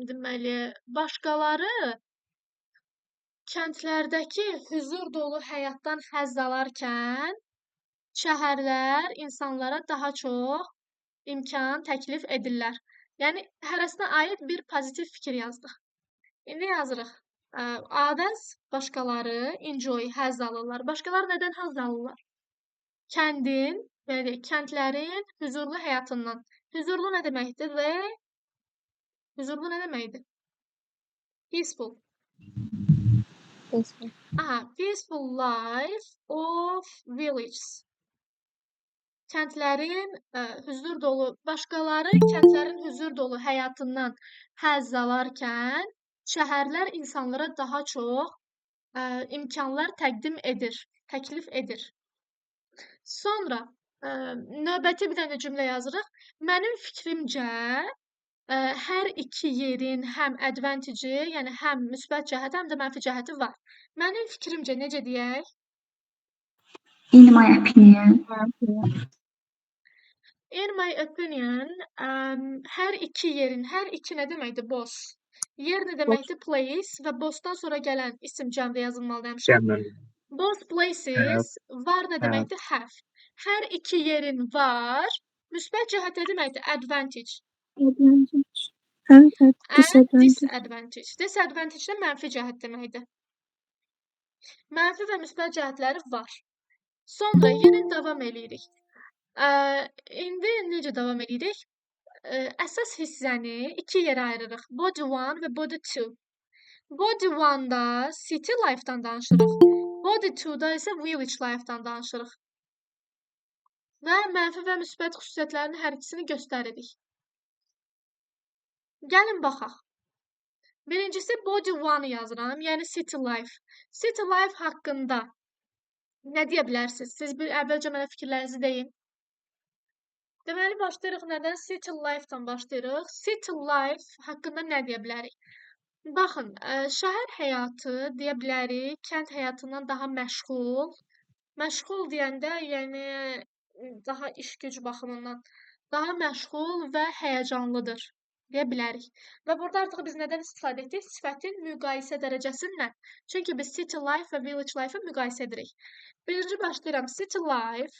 S1: deməli, başqaları kəndlərdəki hüzur dolu həyatdan həzz alarkən, şəhərlər insanlara daha çox imkan təklif edirlər. Yəni, hərəsinə aid bir pozitiv fikir yazdıq. İndi yazırıq. Others, başqaları, enjoy, həzz alırlar. Başqaları nədən həzz alırlar? Kəndin, belə deyək, kəndlərin hüzurlu həyatından. Hüzurlu nə deməkdir? Və hüzurlu nə deməkdir? Peaceful.
S6: Peaceful.
S1: Aha, peaceful life of villages. Kəndlərin hüzur dolu, başqaları kəndlərin hüzur dolu həyatından həzz alarkən, şəhərlər insanlara daha çox imkanlar təqdim edir, təklif edir. Sonra növbəti bir dənə cümlə yazırıq. Mənim fikrimcə, hər iki yerin həm advantage-i, yəni həm müsbət cəhəti, həm də mənfi cəhəti var. Mənim fikrimcə necə deyək?
S4: In my opinion.
S1: In my opinion, hər iki yerin, hər iki nə deməkdir? Both. Yer nə deməkdir? Place və both'dan sonra gələn isim cəmdə yazılmalı demişəm.
S3: Cəmdə.
S1: Both places var nə deməkdir? Have. Hər iki yerin var. Müsbət cəhət nə deməkdir? Advantage.
S2: Advantage. And
S1: And
S2: disadvantage.
S1: disadvantage. Disadvantage də mənfi cəhət deməkdir. Mənfi və müsbət cəhətləri var. Sonra yenə davam eləyirik. İndi necə davam eləyirik? Əsas hissəni iki yerə ayırırıq. Body 1 və body 2. Body 1-da city life-dan danışırıq. Body 2-da isə village life-dan danışırıq. Və mənfi və müsbət xüsusiyyətlərinin hər ikisini göstəririk. Gəlin baxaq. Birincisi body 1-ı yazıram, yəni city life. City life haqqında nə deyə bilərsiniz? Siz bir əvvəlcə mənə fikirlərinizi deyin. Deməli, başlayırıq nədən? City life-dan başlayırıq. City life haqqında nə deyə bilərik? Baxın, şəhər həyatı deyə bilərik, kənd həyatından daha məşğul. Məşğul deyəndə, yəni daha iş-güc baxımından daha məşğul və həyəcanlıdır deyə bilərik. Və burada artıq biz nədən istifadə etdik? Sifətin müqayisə dərəcəsindən. Çünki biz city life və village life-ı müqayisə edirik. Birinci başlayıram. City life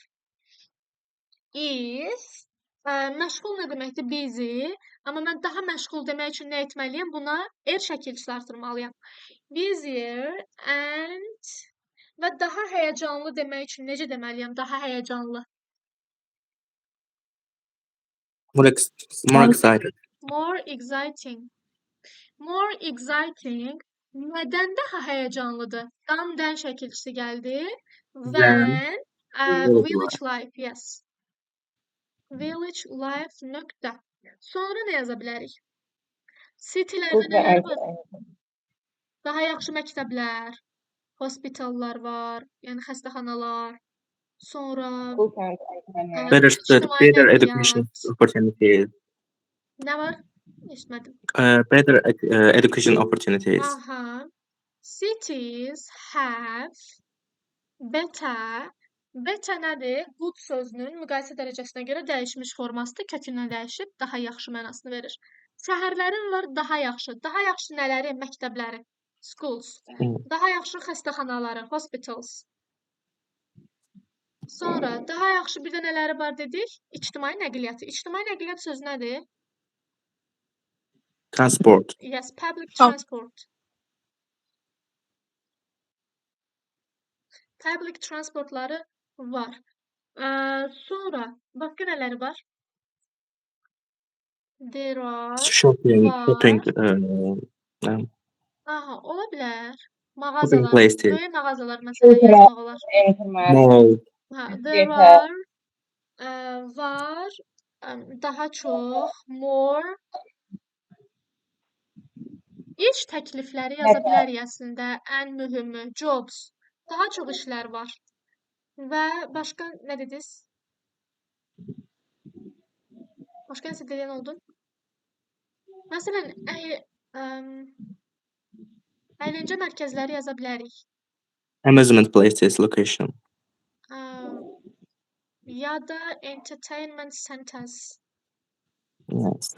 S1: is məşğul nə deməkdir? Busy. Amma mən daha məşğul demək üçün nə etməliyəm? Buna er şəkilçisi artırmalıyam. Busier and və daha həyəcanlı demək üçün necə deməliyəm? Daha həyəcanlı.
S3: More excited.
S1: More exciting. More exciting. Nədən daha həyəcanlıdır? Dan-dən şəkilçisi gəldi.
S3: Than
S1: Than,
S3: village
S1: village
S3: life.
S1: life, yes. Village life nöqtə. Sonra nə yaza bilərik? Citylərdə
S5: Good və
S1: nələr var?
S5: ərkək.
S1: Daha yaxşı məktəblər, hospitallar var, yəni xəstəxanalar. Sonra,
S5: Good and internet.
S3: Better
S1: ictimai
S3: better education
S1: nəqliyyat.
S3: opportunities.
S1: Nə var? Eşitmədim.
S3: Better education opportunities.
S1: Aha. Cities have better. Better nədir? Good sözünün müqayisə dərəcəsinə görə dəyişmiş formasıdır. Kökündən dəyişib daha yaxşı mənasını verir. Şəhərlərin var daha yaxşı. Daha yaxşı nələri? Məktəbləri, schools. Daha yaxşı xəstəxanaları, hospitals. Sonra daha yaxşı bir də nələri var dedik? İctimai nəqliyyatı. İctimai nəqliyyat sözü nədir?
S3: Transport.
S1: Yes, public transport. Public transportları var. Sonra başqa nələri var? There are
S3: Shopping.
S1: var.
S3: Shopping.
S1: Aha, ola bilər.
S3: Shopping
S1: Mağazalar,
S3: places.
S1: böyük mağazalar məsələn yazmaq olar.
S5: Internet.
S3: Mall.
S1: Ha, there
S5: Theater.
S1: are var daha çox, more İş təklifləri yaza bilərik əslində. Ən mühümü jobs. Daha çox işlər var. Və başqa nə dediniz? Başqa nəsə deyən oldu? Məsələn, əyləncə mərkəzləri yaza bilərik.
S3: Amusement places. Location.
S1: Ya da entertainment centers.
S3: Yes.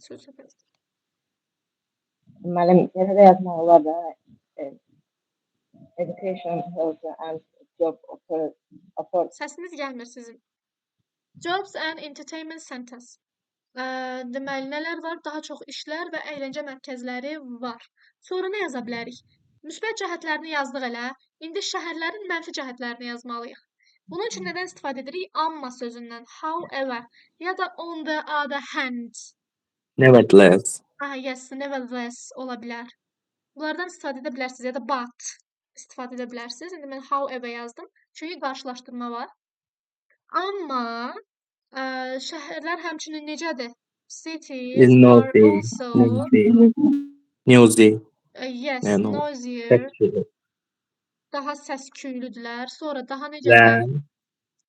S1: Söz söhbət.
S5: Müəllim, belə də yazmaq olar da. Education, health and job offer.
S1: Səsiniz gəlmir sizin. Jobs and entertainment centers. Deməli, nələr var? Daha çox işlər və əyləncə mərkəzləri var. Sonra nə yaza bilərik? Müsbət cəhətlərini yazdıq elə. İndi şəhərlərin mənfi cəhətlərini yazmalıyıq. Bunun üçün nədən istifadə edirik? Amma sözündən. However, ya da on the other hand.
S3: Nevertheless.
S1: Ah, yes, nevertheless ola bilər. Bunlardan istifadə edə bilərsiniz ya da but istifadə edə bilərsiniz. İndi mən however yazdım. Çünki qarşılaşdırma var. Amma şəhərlər həmçinin necədir? Cities
S3: Is
S1: are
S3: noisy.
S1: also
S3: Noisy. Noisy.
S1: Yes,
S3: Yəni o
S1: noisier.
S3: Səs
S1: Daha səs-küylüdürlər. Sonra daha necədirlər?
S3: Than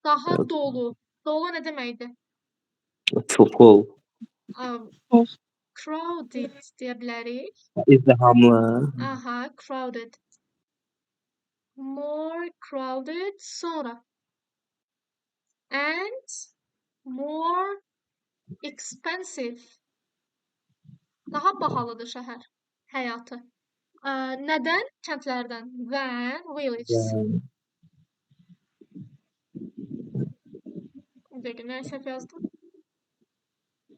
S1: Daha dolu. Dolu nə deməkdir?
S3: Full.
S2: Full.
S1: Crowded deyə bilərik.
S3: İzdihamlı.
S1: Aha, crowded. More crowded. Sonra and more expensive. Daha bahalıdır şəhər həyatı. Nədən? Kəndlərdən. Than villages.
S3: Than.
S1: Bir dəqiqə, nə səhv yazdım?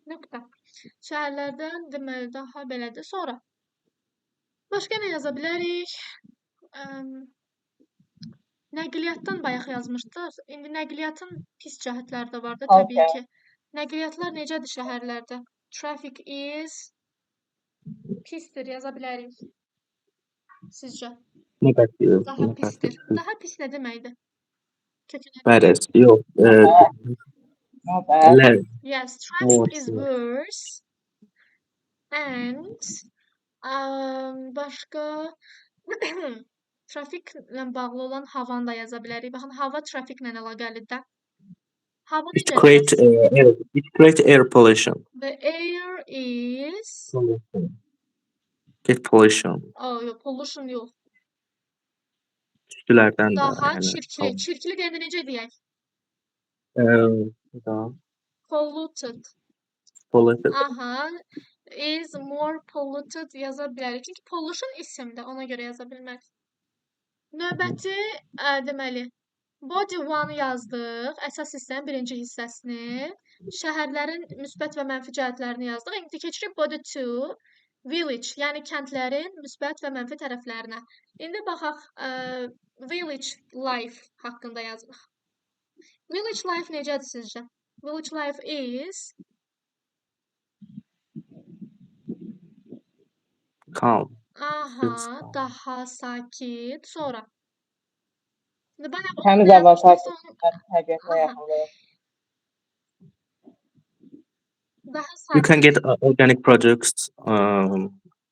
S1: Nöqtə. Şəhərlərdən deməli daha belədir. Sonra başqa nə yaza bilərik? Nəqliyyatdan bayaq yazmışdıq. İndi nəqliyyatın pis cəhətləri də var da təbii
S5: Okay.
S1: ki. Nəqliyyatlar necədir şəhərlərdə? Traffic is pisdir yaza bilərik. Sizcə?
S3: Negatif.
S1: Daha pisdir.
S3: Negatif.
S1: Daha pis nə deməkdir? Kökünə.
S3: Bad. Yox.
S5: Not bad.
S3: Less.
S1: Yes, traffic is
S3: Worse.
S1: worse. And başqa trafiklə bağlı olan havanı da yaza bilərik. Baxın, hava trafiklə əlaqəlidir də. Hava
S3: It
S1: necədir
S3: create
S1: bəs?
S3: air. It create air pollution.
S1: The air is
S3: Pollution. Get pollution.
S1: Oh, yox, pollution yox.
S3: Tüstülərdən də,
S1: Daha
S3: yəni,
S1: çirkli.
S3: hava.
S1: Çirkli deyəndə necə deyək?
S3: Daha
S1: Polluted.
S3: Polluted.
S1: Aha. Is more polluted yaza bilərik. Çünki pollution isimdir, ona görə yaza bilmərik. Növbəti, deməli, body one yazdıq. Əsas hissənin birinci hissəsini. Şəhərlərin müsbət və mənfi cəhətlərini yazdıq. İndi keçirik body two, village, yəni kəndlərin müsbət və mənfi tərəflərinə. İndi baxaq, village life haqqında yazırıq. Village life necədir sizcə? Village life is
S3: Calm.
S1: Aha,
S3: Feels calm.
S1: daha sakit. Sonra. İndi bayaq
S5: Təmiz hava,
S1: yazmışdıq,
S5: sakit,
S1: son
S5: təbiətə
S1: Aha.
S5: yaxınlıq.
S1: Daha
S3: You can
S1: sakit.
S3: get organic products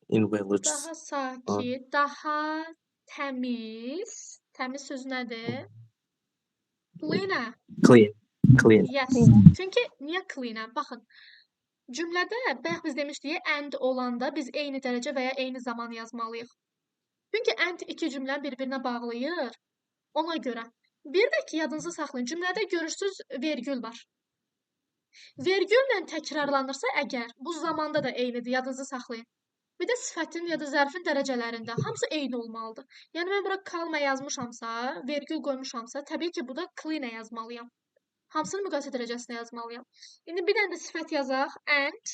S3: in villages.
S1: Daha sakit, daha təmiz. Təmiz sözü nədir? Cleaner.
S3: Clean. Clean.
S1: Yes. Çünki niyə cleaner? Baxın. Cümlədə bayaq biz demişdik, and olanda biz eyni dərəcə və ya eyni zaman yazmalıyıq. Çünki and iki cümləni bir-birinə bağlayır. Ona görə. Bir də ki, yadınızda saxlayın. Cümlədə görürsüz vergül var. Vergüllə təkrarlanırsa əgər, bu zamanda da eynidir, yadınızda saxlayın. Bir də sifətin ya da zərfin dərəcələrində hamısı eyni olmalıdır. Yəni mən bura calm yazmışamsa, vergül qoymuşamsa, təbii ki, burada clean yazmalıyam. Hamısını müqayisə dərəcəsində yazmalıyam. İndi bir dənə də sifət yazaq. And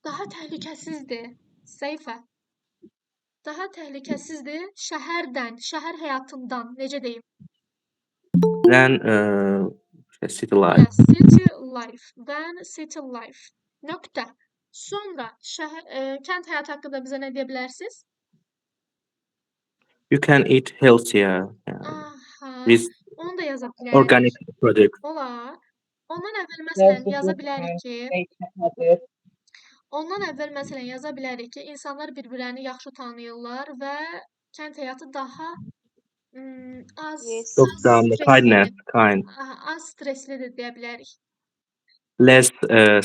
S1: daha təhlükəsizdir. Safer. Daha təhlükəsizdir şəhərdən, şəhər həyatından, necə deyim?
S3: Than city life.
S1: Yes, city life. Than city life. Nöqtə. Sonra şəhər, kənd həyatı haqqında bizə nə deyə bilərsiniz?
S3: You can eat healthier
S1: Aha.
S3: With
S1: Onu da yaza bilərik.
S3: Organic products.
S1: Olar. Ondan əvvəl məsələn
S5: There's
S1: yaza
S5: the
S1: bilərik ki,
S5: nature habit.
S1: Ondan əvvəl məsələn yaza bilərik ki, insanlar bir-birlərini yaxşı tanıyırlar və kənd həyatı daha az
S2: Yes.
S1: az
S3: Down the kindness,
S1: stresslidir.
S3: Kind.
S1: Aha, az stresslidir deyə bilərik.
S3: Less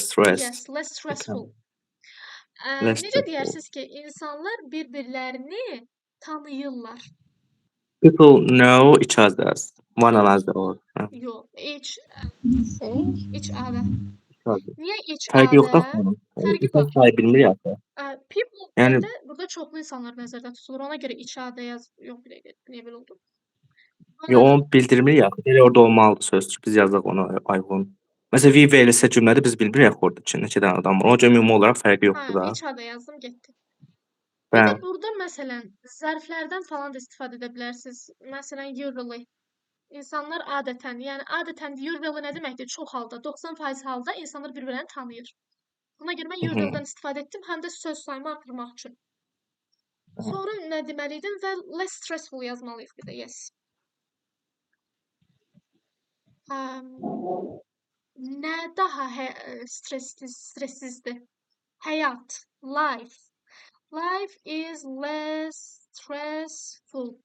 S3: stress.
S1: Yes, less stressful.
S3: Less
S1: Necə
S3: stressful.
S1: deyərsiniz ki, insanlar bir-birlərini tanıyırlar?
S3: People know each other, one another. Or,
S1: Yox, each
S2: Say.
S1: Each other.
S3: Each other.
S1: Niyə each
S3: Fərqi yoxdur
S1: other?
S3: axı.
S1: Fərqi
S3: İnsan
S1: var.
S3: sayı bilmir axı.
S1: People
S3: Yəni
S1: deyəndə burada çoxlu insanlar nəzərdə tutulur. Ona görə each other yaz. Yox, bir dəqiqə, niyə belə oldu?
S3: Yo, onu bildirmir ya. Elə orada olmalıdır söz. Biz yazdıq onu Ayğun. Məsələn, we verilsə cümlədə biz bilmirik axı orada ki, neçə dənə adam var. Ona görə ümumi olaraq fərqi yoxdur
S1: Hə,
S3: da.
S1: Each other yazdım, getdi. Bir də
S3: Bəli.
S1: burada məsələn zərflərdən falan da istifadə edə bilərsiniz. Məsələn, usually. İnsanlar adətən, yəni adətən usually nə deməkdir? Çox halda, 90% halda insanlar bir-birini tanıyır. Buna görə mən usually-dan istifadə etdim, həm də söz sayımı artırmaq üçün. Sonra nə deməliydim və less stressful yazmalıyıq bir də, yes. Nə daha stressiz, stressizdir? Həyat, life. Life is less stressful.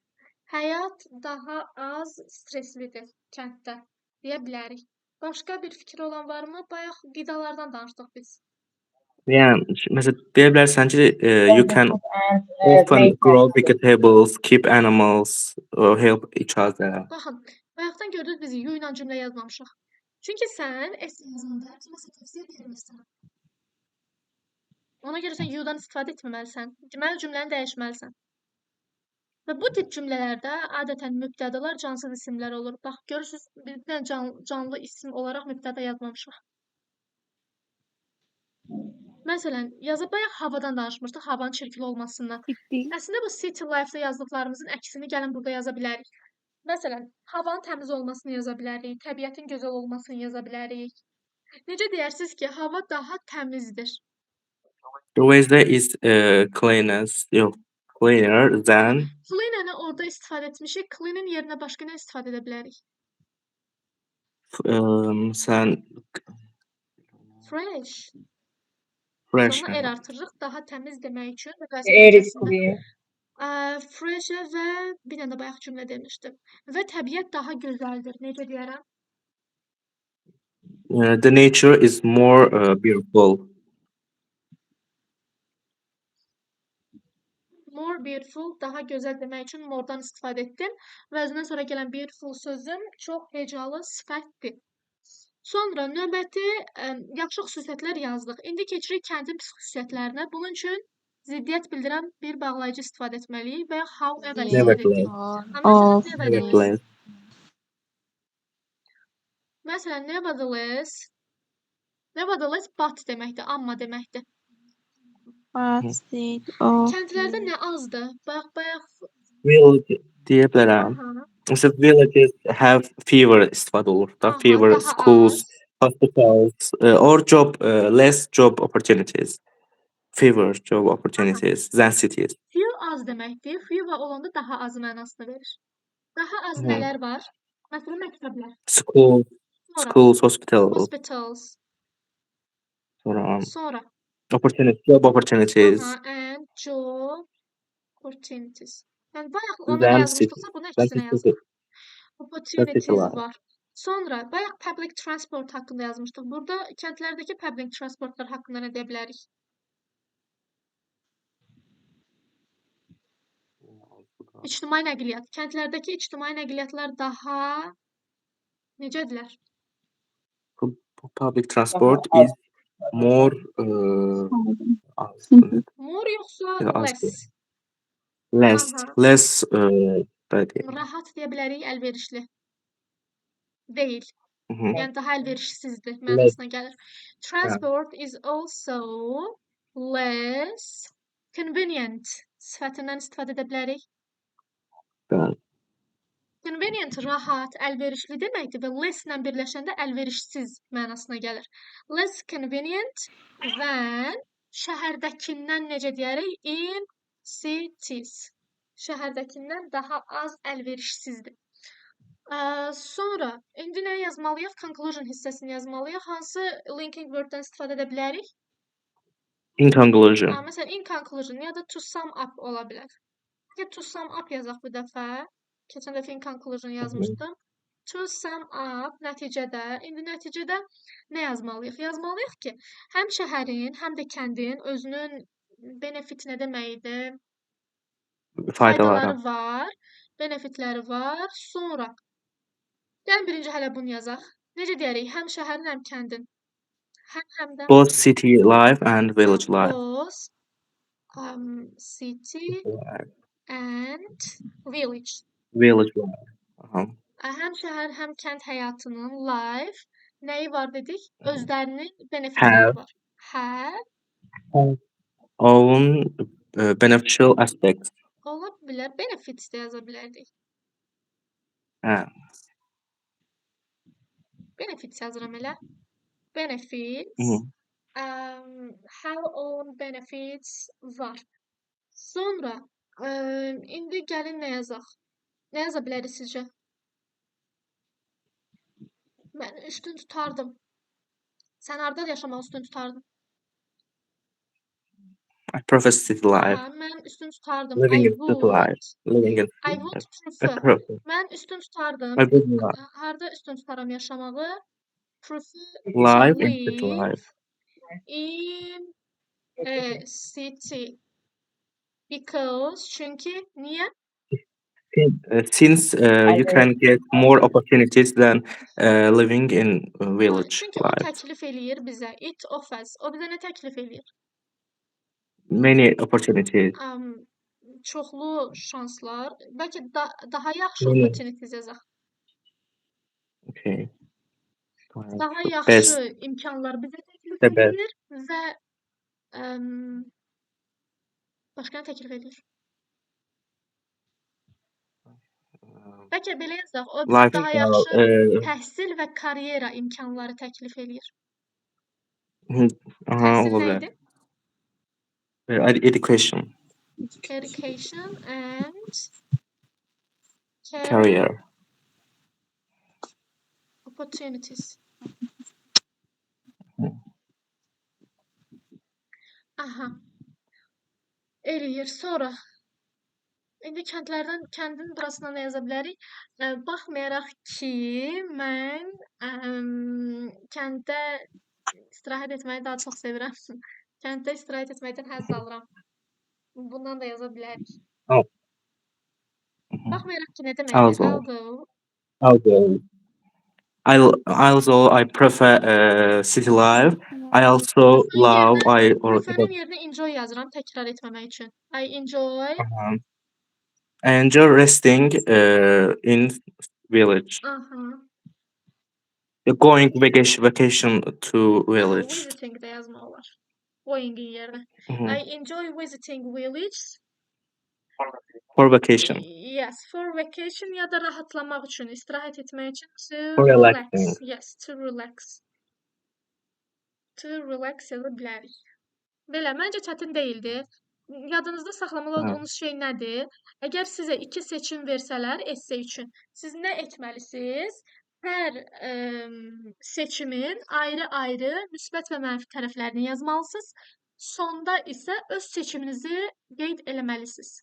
S1: Həyat daha az stresslidir kənddə deyə bilərik. Başqa bir fikri olan varmı? Bayaq qidalardan danışdıq biz.
S3: Yəni, məsələn, deyə bilərsən ki, you can
S5: And,
S3: often
S5: nature
S3: grow
S5: habit.
S3: Vegetables, keep animals, or help each other.
S1: Baxın, bayaqdan gördünüz biz you ilə cümlə yazmamışıq. Çünki sən essay yazanda kiməsə tövsiyə vermirsən. Ona görə sən you-dan istifadə etməməlisən. Deməli, cümləni dəyişməlisən. Və bu tip cümlələrdə adətən mübtədalar cansız isimlər olur. Bax, görürsünüz, biz bir dənə canlı isim olaraq mübtəda yazmamışıq. Məsələn, yaza bayaq havadan danışmışdıq, havanın çirkli olmasından.
S2: Bitti.
S1: Əslində bu city life-da yazdıqlarımızın əksini gəlin burada yaza bilərik. Məsələn, havanın təmiz olmasını yaza bilərik, təbiətin gözəl olmasını yaza bilərik. Necə deyərsiniz ki, hava daha təmizdir?
S3: The weather is cleanest, yox, cleaner than
S1: Clean-əni orada istifadə etmişik. Clean-in yerinə başqa nə istifadə edə bilərik?
S3: Sən
S1: Fresh.
S3: Fresh.
S1: Sonra r artırırıq daha təmiz demək üçün.
S5: The air is clean.
S1: Fresh və bir dənə də bayaq cümlə demişdim. Və təbiət daha gözəldir. Necə deyərəm?
S3: The nature is more beautiful.
S1: More beautiful, daha gözəl demək üçün more-dan istifadə etdim. Və özündən sonra gələn beautiful sözüm çox hecalı sifətdir. Sonra növbəti yaxşı xüsusiyyətlər yazdıq. İndi keçirik kəndin pis xüsusiyyətlərinə. Bunun üçün ziddiyyət bildirən bir bağlayıcı istifadə etməliyik və ya however istifadə etdik.
S3: Nevertheless.
S1: Amma məsələn,
S2: Of.
S1: nevertheless.
S3: Nevertheless.
S1: Məsələn, nevertheless. Nevertheless, but deməkdir, amma deməkdir.
S2: But state of
S1: Kəndlərdə nə azdır? Bax, bayaq
S3: Village deyə bilərəm.
S1: Aha.
S3: Məsələn, villages have fewer istifadə olur da.
S1: Aha,
S3: Fewer
S1: daha
S3: schools,
S1: az.
S3: Hospitals, or job, less job opportunities. Fewer job opportunities than cities.
S1: Few az deməkdir. Fewer olanda daha az mənasını verir. Daha az nələr var? Məsələn, məktəblər.
S3: School,
S1: Sonra.
S3: Schools, hospitals.
S1: Hospitals.
S3: Sonra.
S1: Sonra.
S3: Opportunities, job opportunities.
S1: Aha, and job opportunities. Yəni bayaq ona nə
S3: Than
S1: yazmışdıqsa,
S3: city.
S1: bunu
S3: Than
S1: əksinə
S3: city.
S1: yazdıq. Opportunities
S3: var.
S1: var. Sonra bayaq public transport haqqında yazmışdıq. Burada kəndlərdəki public transportlar haqqında nə deyə bilərik? İctimai nəqliyyat. Kəndlərdəki ictimai nəqliyyatlar daha necədirlər?
S3: Public transport
S5: Daha
S3: is more Az.
S1: More yoxsa
S3: Biraz az.
S1: less?
S3: Less.
S1: Aha.
S3: Less belə deyək.
S1: Rahat deyə bilərik, əlverişli. Deyil.
S3: Mhm.
S1: Yəni daha əlverişsizdir
S3: Less.
S1: mənasına gəlir. Transport is also less convenient. Sifətindən istifadə edə bilərik.
S3: Bəli.
S1: Convenient rahat, əlverişli deməkdir və less ilə birləşəndə əlverişsiz mənasına gəlir. Less convenient than şəhərdəkindən necə deyərik? In cities. Şəhərdəkindən daha az əlverişsizdir. Sonra indi nə yazmalıyıq? Conclusion hissəsini yazmalıyıq. Hansı linking word-dən istifadə edə bilərik?
S3: In conclusion.
S1: Ha, məsələn, in conclusion ya da to sum up ola bilər. Ya to sum up yazaq bu dəfə. Keçən dəfə in conclusion yazmışdım. To sum up nəticədə, indi nəticədə nə yazmalıyıq? Yazmalıyıq ki, həm şəhərin, həm də kəndin özünün benefit nə deməkdir?
S3: Faydaları.
S1: Faydaları var, benefitləri var. Sonra gəlin birinci hələ bunu yazaq. Necə deyərik? Həm şəhərin, həm kəndin. Həm həm də
S3: Both city life and village life.
S1: Both city and village.
S3: Village life. Aha.
S1: Həm şəhər, həm kənd həyatının life nəyi var dedik? Özlərinin benefitləri
S3: Have.
S1: var. Have
S3: Own beneficial aspects.
S1: Ola bilər. Benefits də yaza bilərdik.
S3: Hə.
S1: Benefits yazıram elə. Benefits.
S3: Mhm.
S1: Have own benefits var. Sonra indi gəlin nə yazaq? Nə yaza bilərik sizcə? Mən üstün tutardım. Sən harda yaşamaq üstün tutardın?
S3: I prefer city life.
S1: Aha, mən üstün tutardım.
S3: Living
S1: I
S3: in city life.
S1: would
S3: Living in
S1: I
S3: city
S1: would
S3: life. I
S1: prefer.
S3: prefer.
S1: Mən üstün tutardım.
S3: I would like
S1: Harda üstün tutaram yaşamağı? Prefer to
S3: life in city
S1: live
S3: life.
S1: in a city. Because çünki niyə?
S3: Since you can get more opportunities than living in village
S1: Çünki o
S3: life.
S1: təklif eləyir bizə. It offers. O bizə nə təklif eləyir?
S3: Many opportunities.
S1: Çoxlu şanslar. Bəlkə da daha yaxşı
S3: Many.
S1: opportunities yazaq.
S3: Okay.
S1: Daha
S3: Best.
S1: yaxşı imkanlar bizə təklif
S3: The best.
S1: eləyir və başqa nə təklif eləyir? Bəlkə belə yazaq. O bizə daha
S3: Lifestyle.
S1: yaxşı təhsil və karyera imkanları təklif eləyir.
S3: Aha,
S1: Təhsil
S3: ola
S1: nə
S3: bilər.
S1: idi?
S3: Education.
S1: Education and career
S3: Career.
S1: opportunities. Aha. Eləyir. Sonra indi kəndlərdən, kəndin burasına nə yaza bilərik? Baxmayaraq ki, mən kənddə istirahət etməyi daha çox sevirəm. Kənddə istirahət etməkdən həzz alıram. Bundan da yaza bilərik.
S3: Oh.
S1: Baxmayaraq ki, nə deməkdir?
S3: Also.
S1: Although.
S3: Although. Also I prefer city life. I also
S1: Prefer-in
S3: love
S1: yerinə
S3: I or
S1: prefer-in yerinə enjoy yazıram təkrar etməmək üçün. I enjoy.
S3: I enjoy resting in village.
S1: Aha.
S3: Going vacation to
S1: Aha,
S3: village.
S1: visiting də yazmaq olar. Going-in yerinə. I enjoy visiting village.
S3: For vacation.
S1: Yes, for vacation ya da rahatlamaq üçün, istirahət etmək üçün to
S3: For
S1: relax.
S3: relaxing.
S1: Yes, to relax. To relax yaza bilərik. Belə, məncə çətin deyildi. Yadınızda saxlamalı olduğunuz şey nədir? Əgər sizə iki seçim versələr esse üçün, siz nə etməlisiniz? Hər seçimin ayrı-ayrı müsbət və mənfi tərəflərini yazmalısınız. Sonda isə öz seçiminizi qeyd eləməlisiniz.